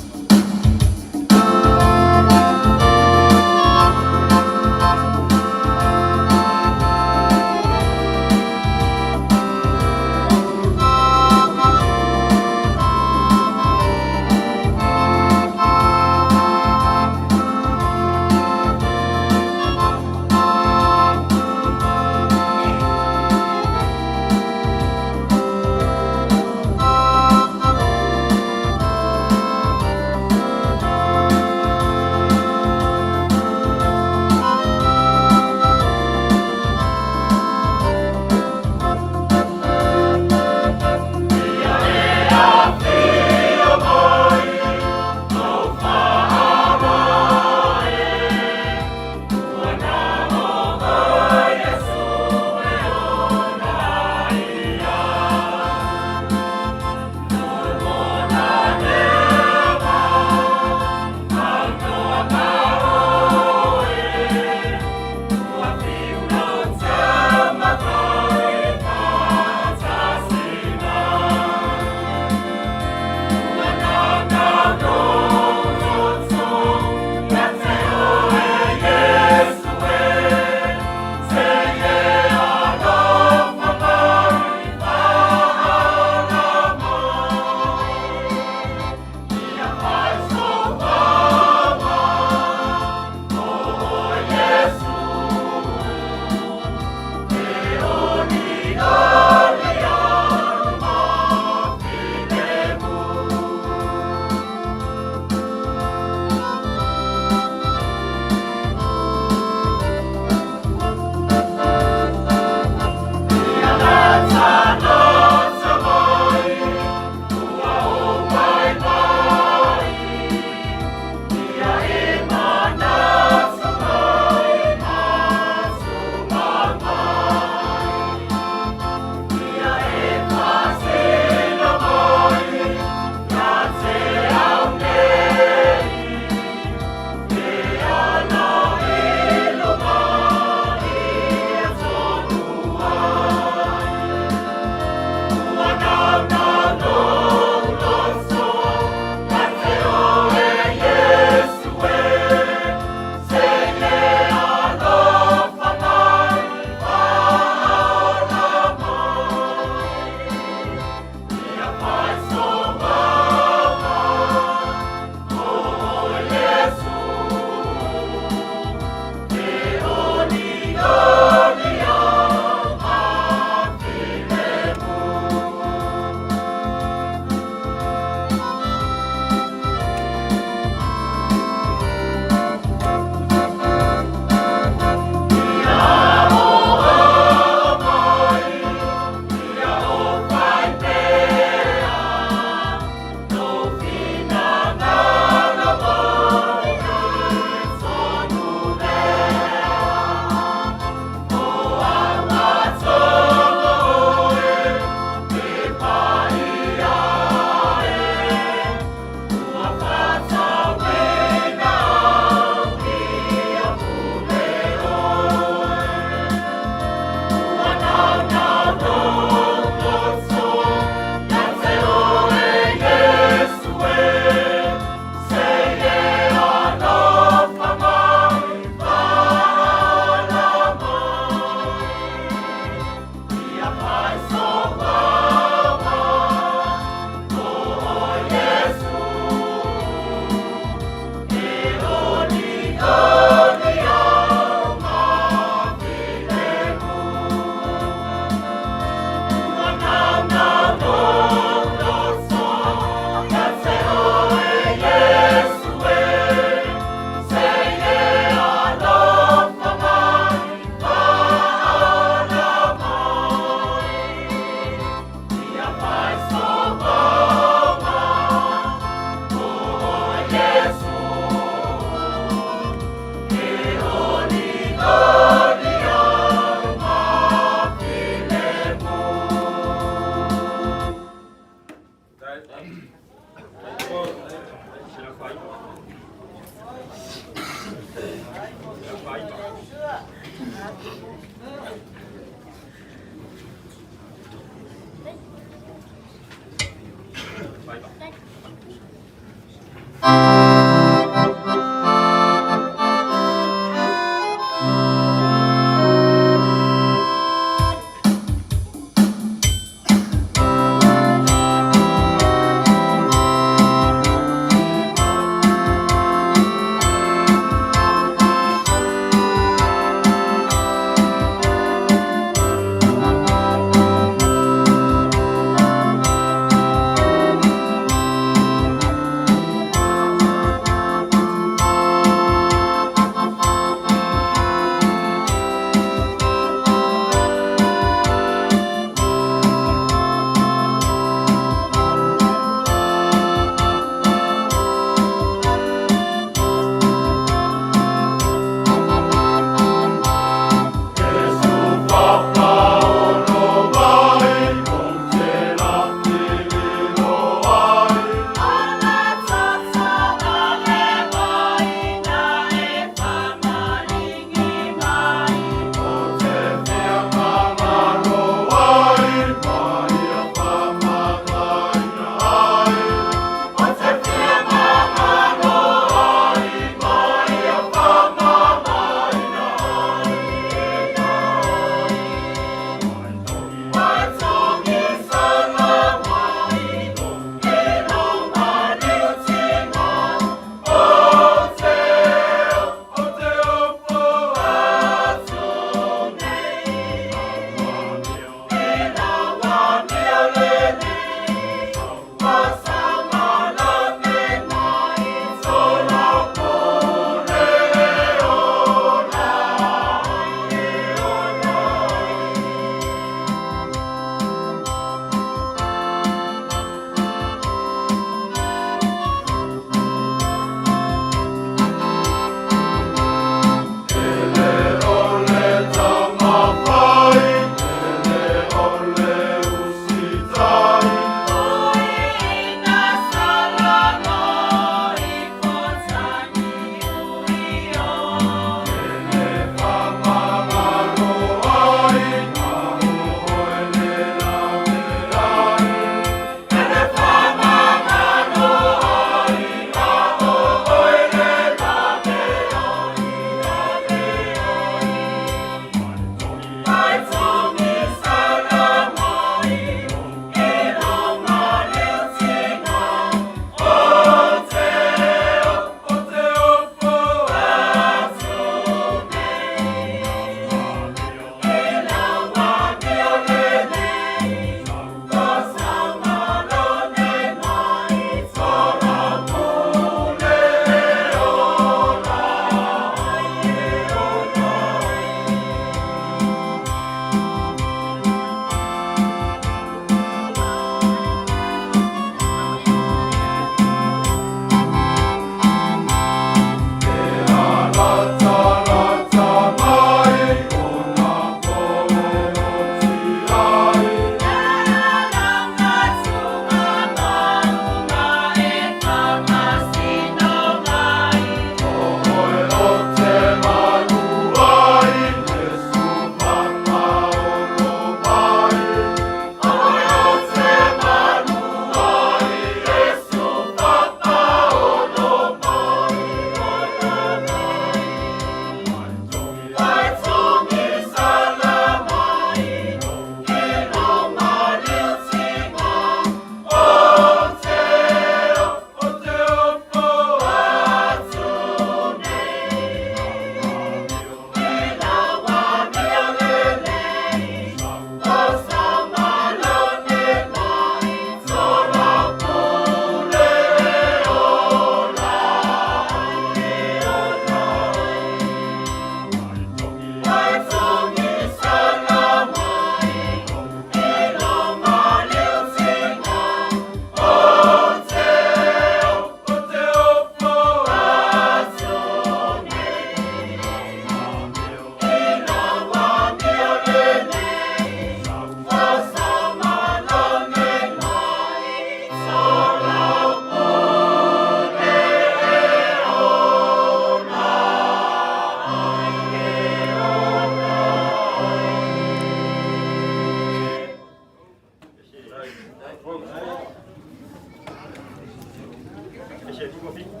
1, 5, 7.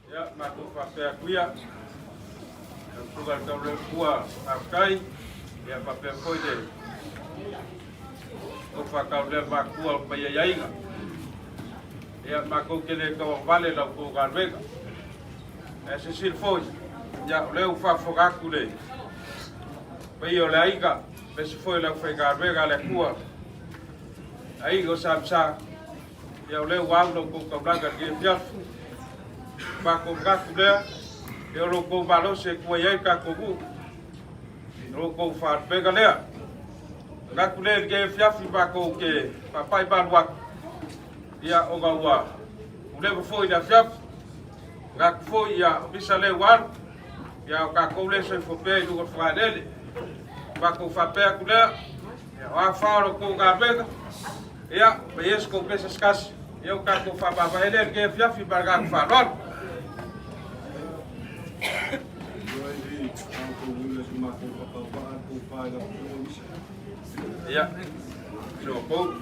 Ia, matou faapea atu ia, lau Susuga i le Taulemua, faafetai, ia faapea foi le tofa tauleamatua o le paia i aiga. Ia, matou te le tauagavale la outou galuega. Ae silasila foi, ia, o lea ua faafofoga atu le paia o le aiga. Aemaise foi o le aufaigaluega a le Atua, aiga o Samsa, ia o lea ua au la outou taulaga i lenei afiafi. Matou manatu lea, ia o lo outou malosi e tua i ai le tatou nuu, o lo outou faalupega lea. Manatu lea i lenei afiafi matou te faapai malu atu, ia ona ua leva foi le afiafi. Manatu foi ia o misa lea ua alu, ia o tatou lea e soifua pea i luga o le fogaeleele. Matou faapea atu lea, ia o a fa o lo outou galuega, ia ma Iesu tou pesa se tasi, ia o tatou faamavae lea i lenei afiafi ma le agaga faaaloalo. Ia, so pou.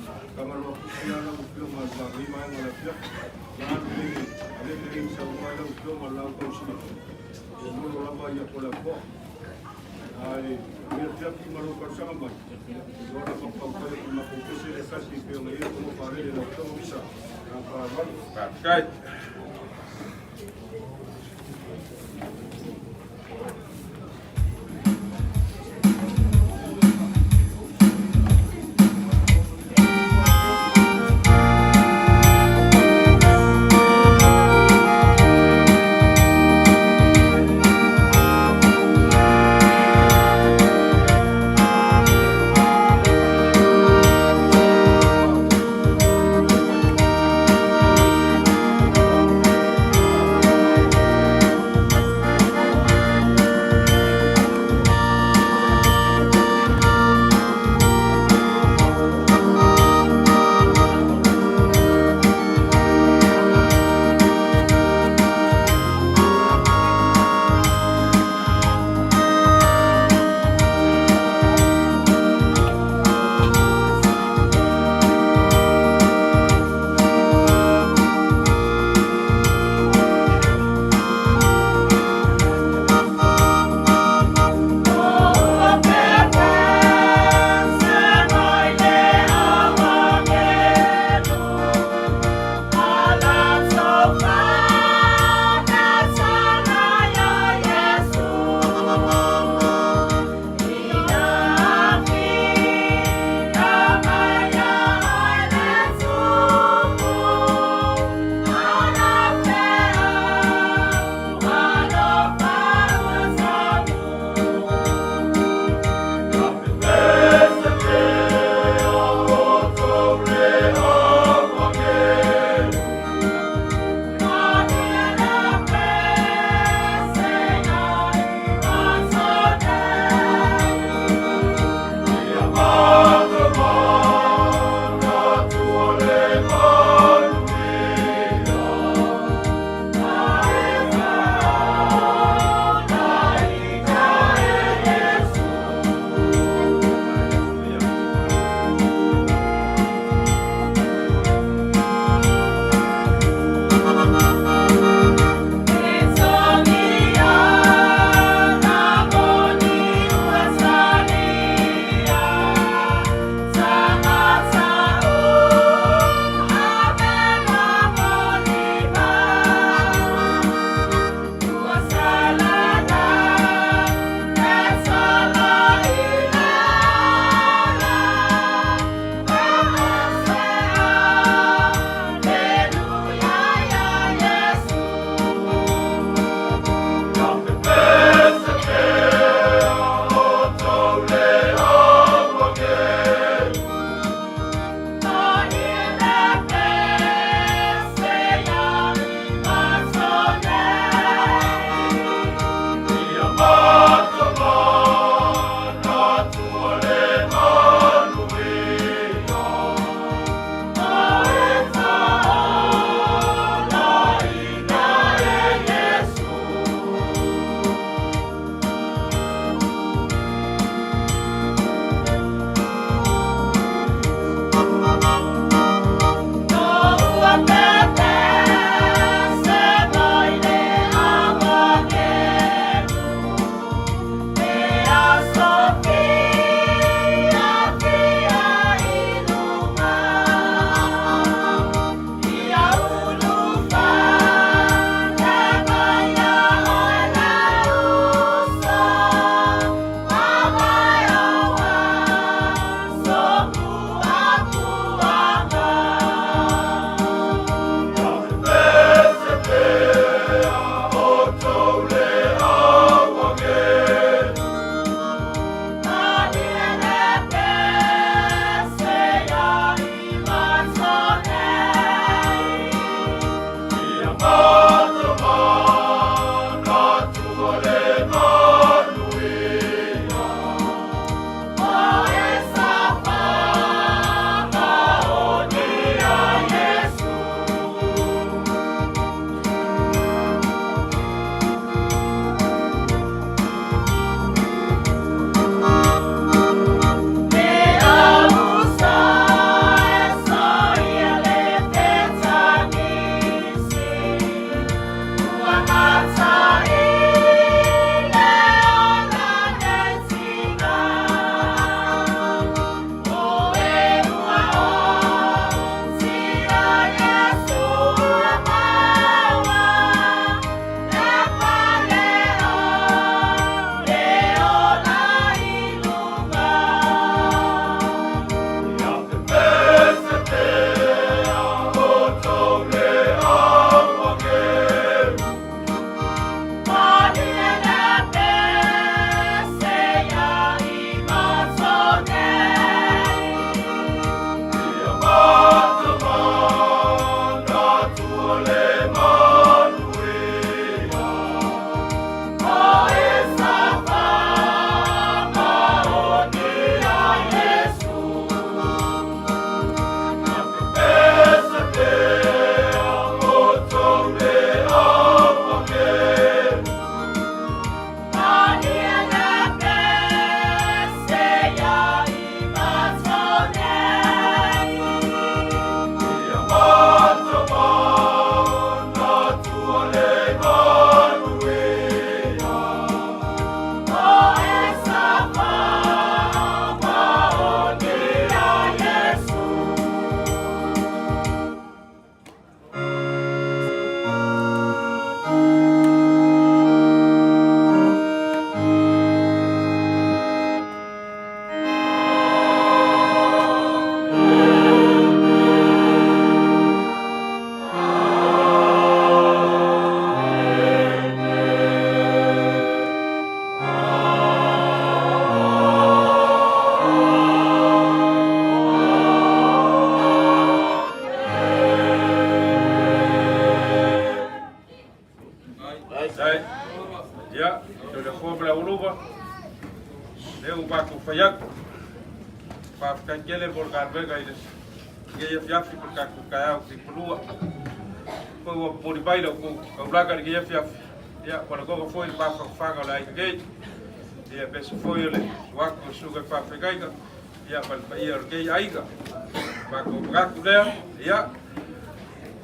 Faafetai. Ia, o le fua ma le auluva, lea ua matou fai atu. Faafetai tele mo le galuega i le lenei afiafi ma le tatou taeao tipalua. Foi ua momoli mai la outou taulaga i lenei afiafi, ia, ua lagona foi le mafanafana o le aiga nei. Ia, aemaise foi o le susu atu o susuga i faafeagaiga, ia, ma le paia o lenei aiga. Matou manatu lea, ia,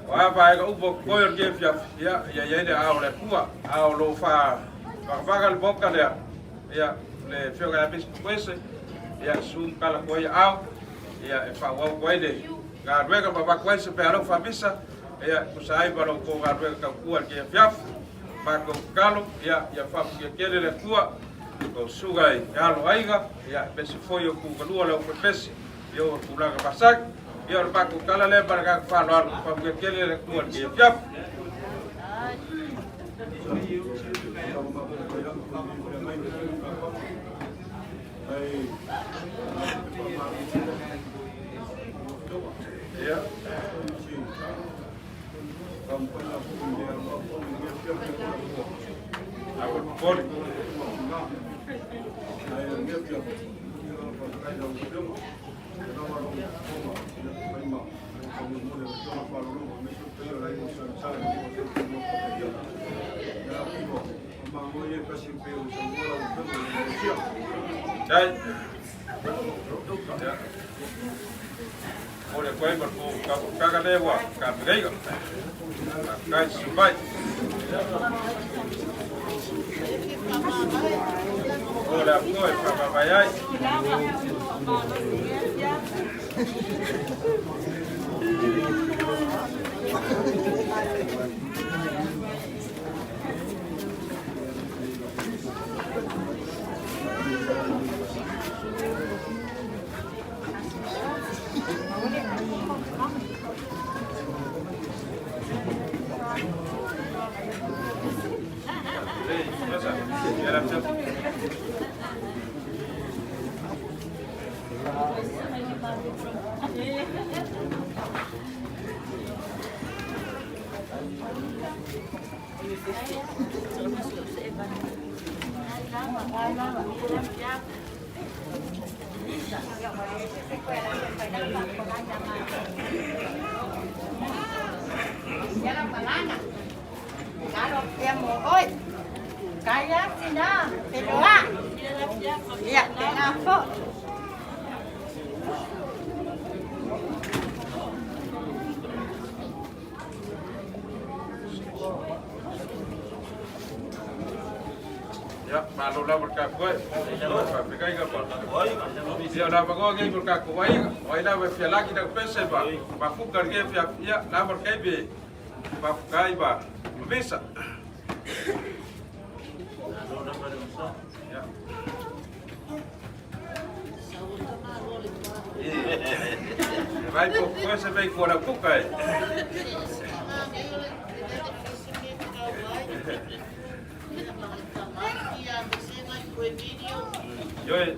o a vaega uma o totoe o lenei afiafi, ia, ia i ai le aao o le Atua, a o lo o faavagavaga le Maota lea, ia, le Afioga ia Bishop Wese, ia, susu ma tala atu ai aao, ia, e faaauau atu ai le galuega ma avatu ai se pealau faamisa, ia, e tusa ai ma la outou galuega tautua i lenei afiafi. Matou tatalo, ia, ia faamanuia tele le Atua lau susuga i alo aiga, ia, aemaise foi o tuugalua le aufaipeese i ona tulaga masani. Ia, o le matou tala lea ma le agaga faaaloalo, faamanuia tele le Atua i lenei afiafi. Ia. Aua Dai. Ia. O le koe ma ko ka kaka le wa ka mreiga. Kai subai. O le koe pa pa vai ai. Ia, malo lava le tapuai. Faafetai ka pa. Ia, o le avanoa lenei mo le tatou aiga. O ai lava e fia lagi lau pese ma mafuta lenei afiafi, ia, lava le taimi e mafuta ai ma misa. Ia. Vai po koe se mei kua lau kuka e. Ioe.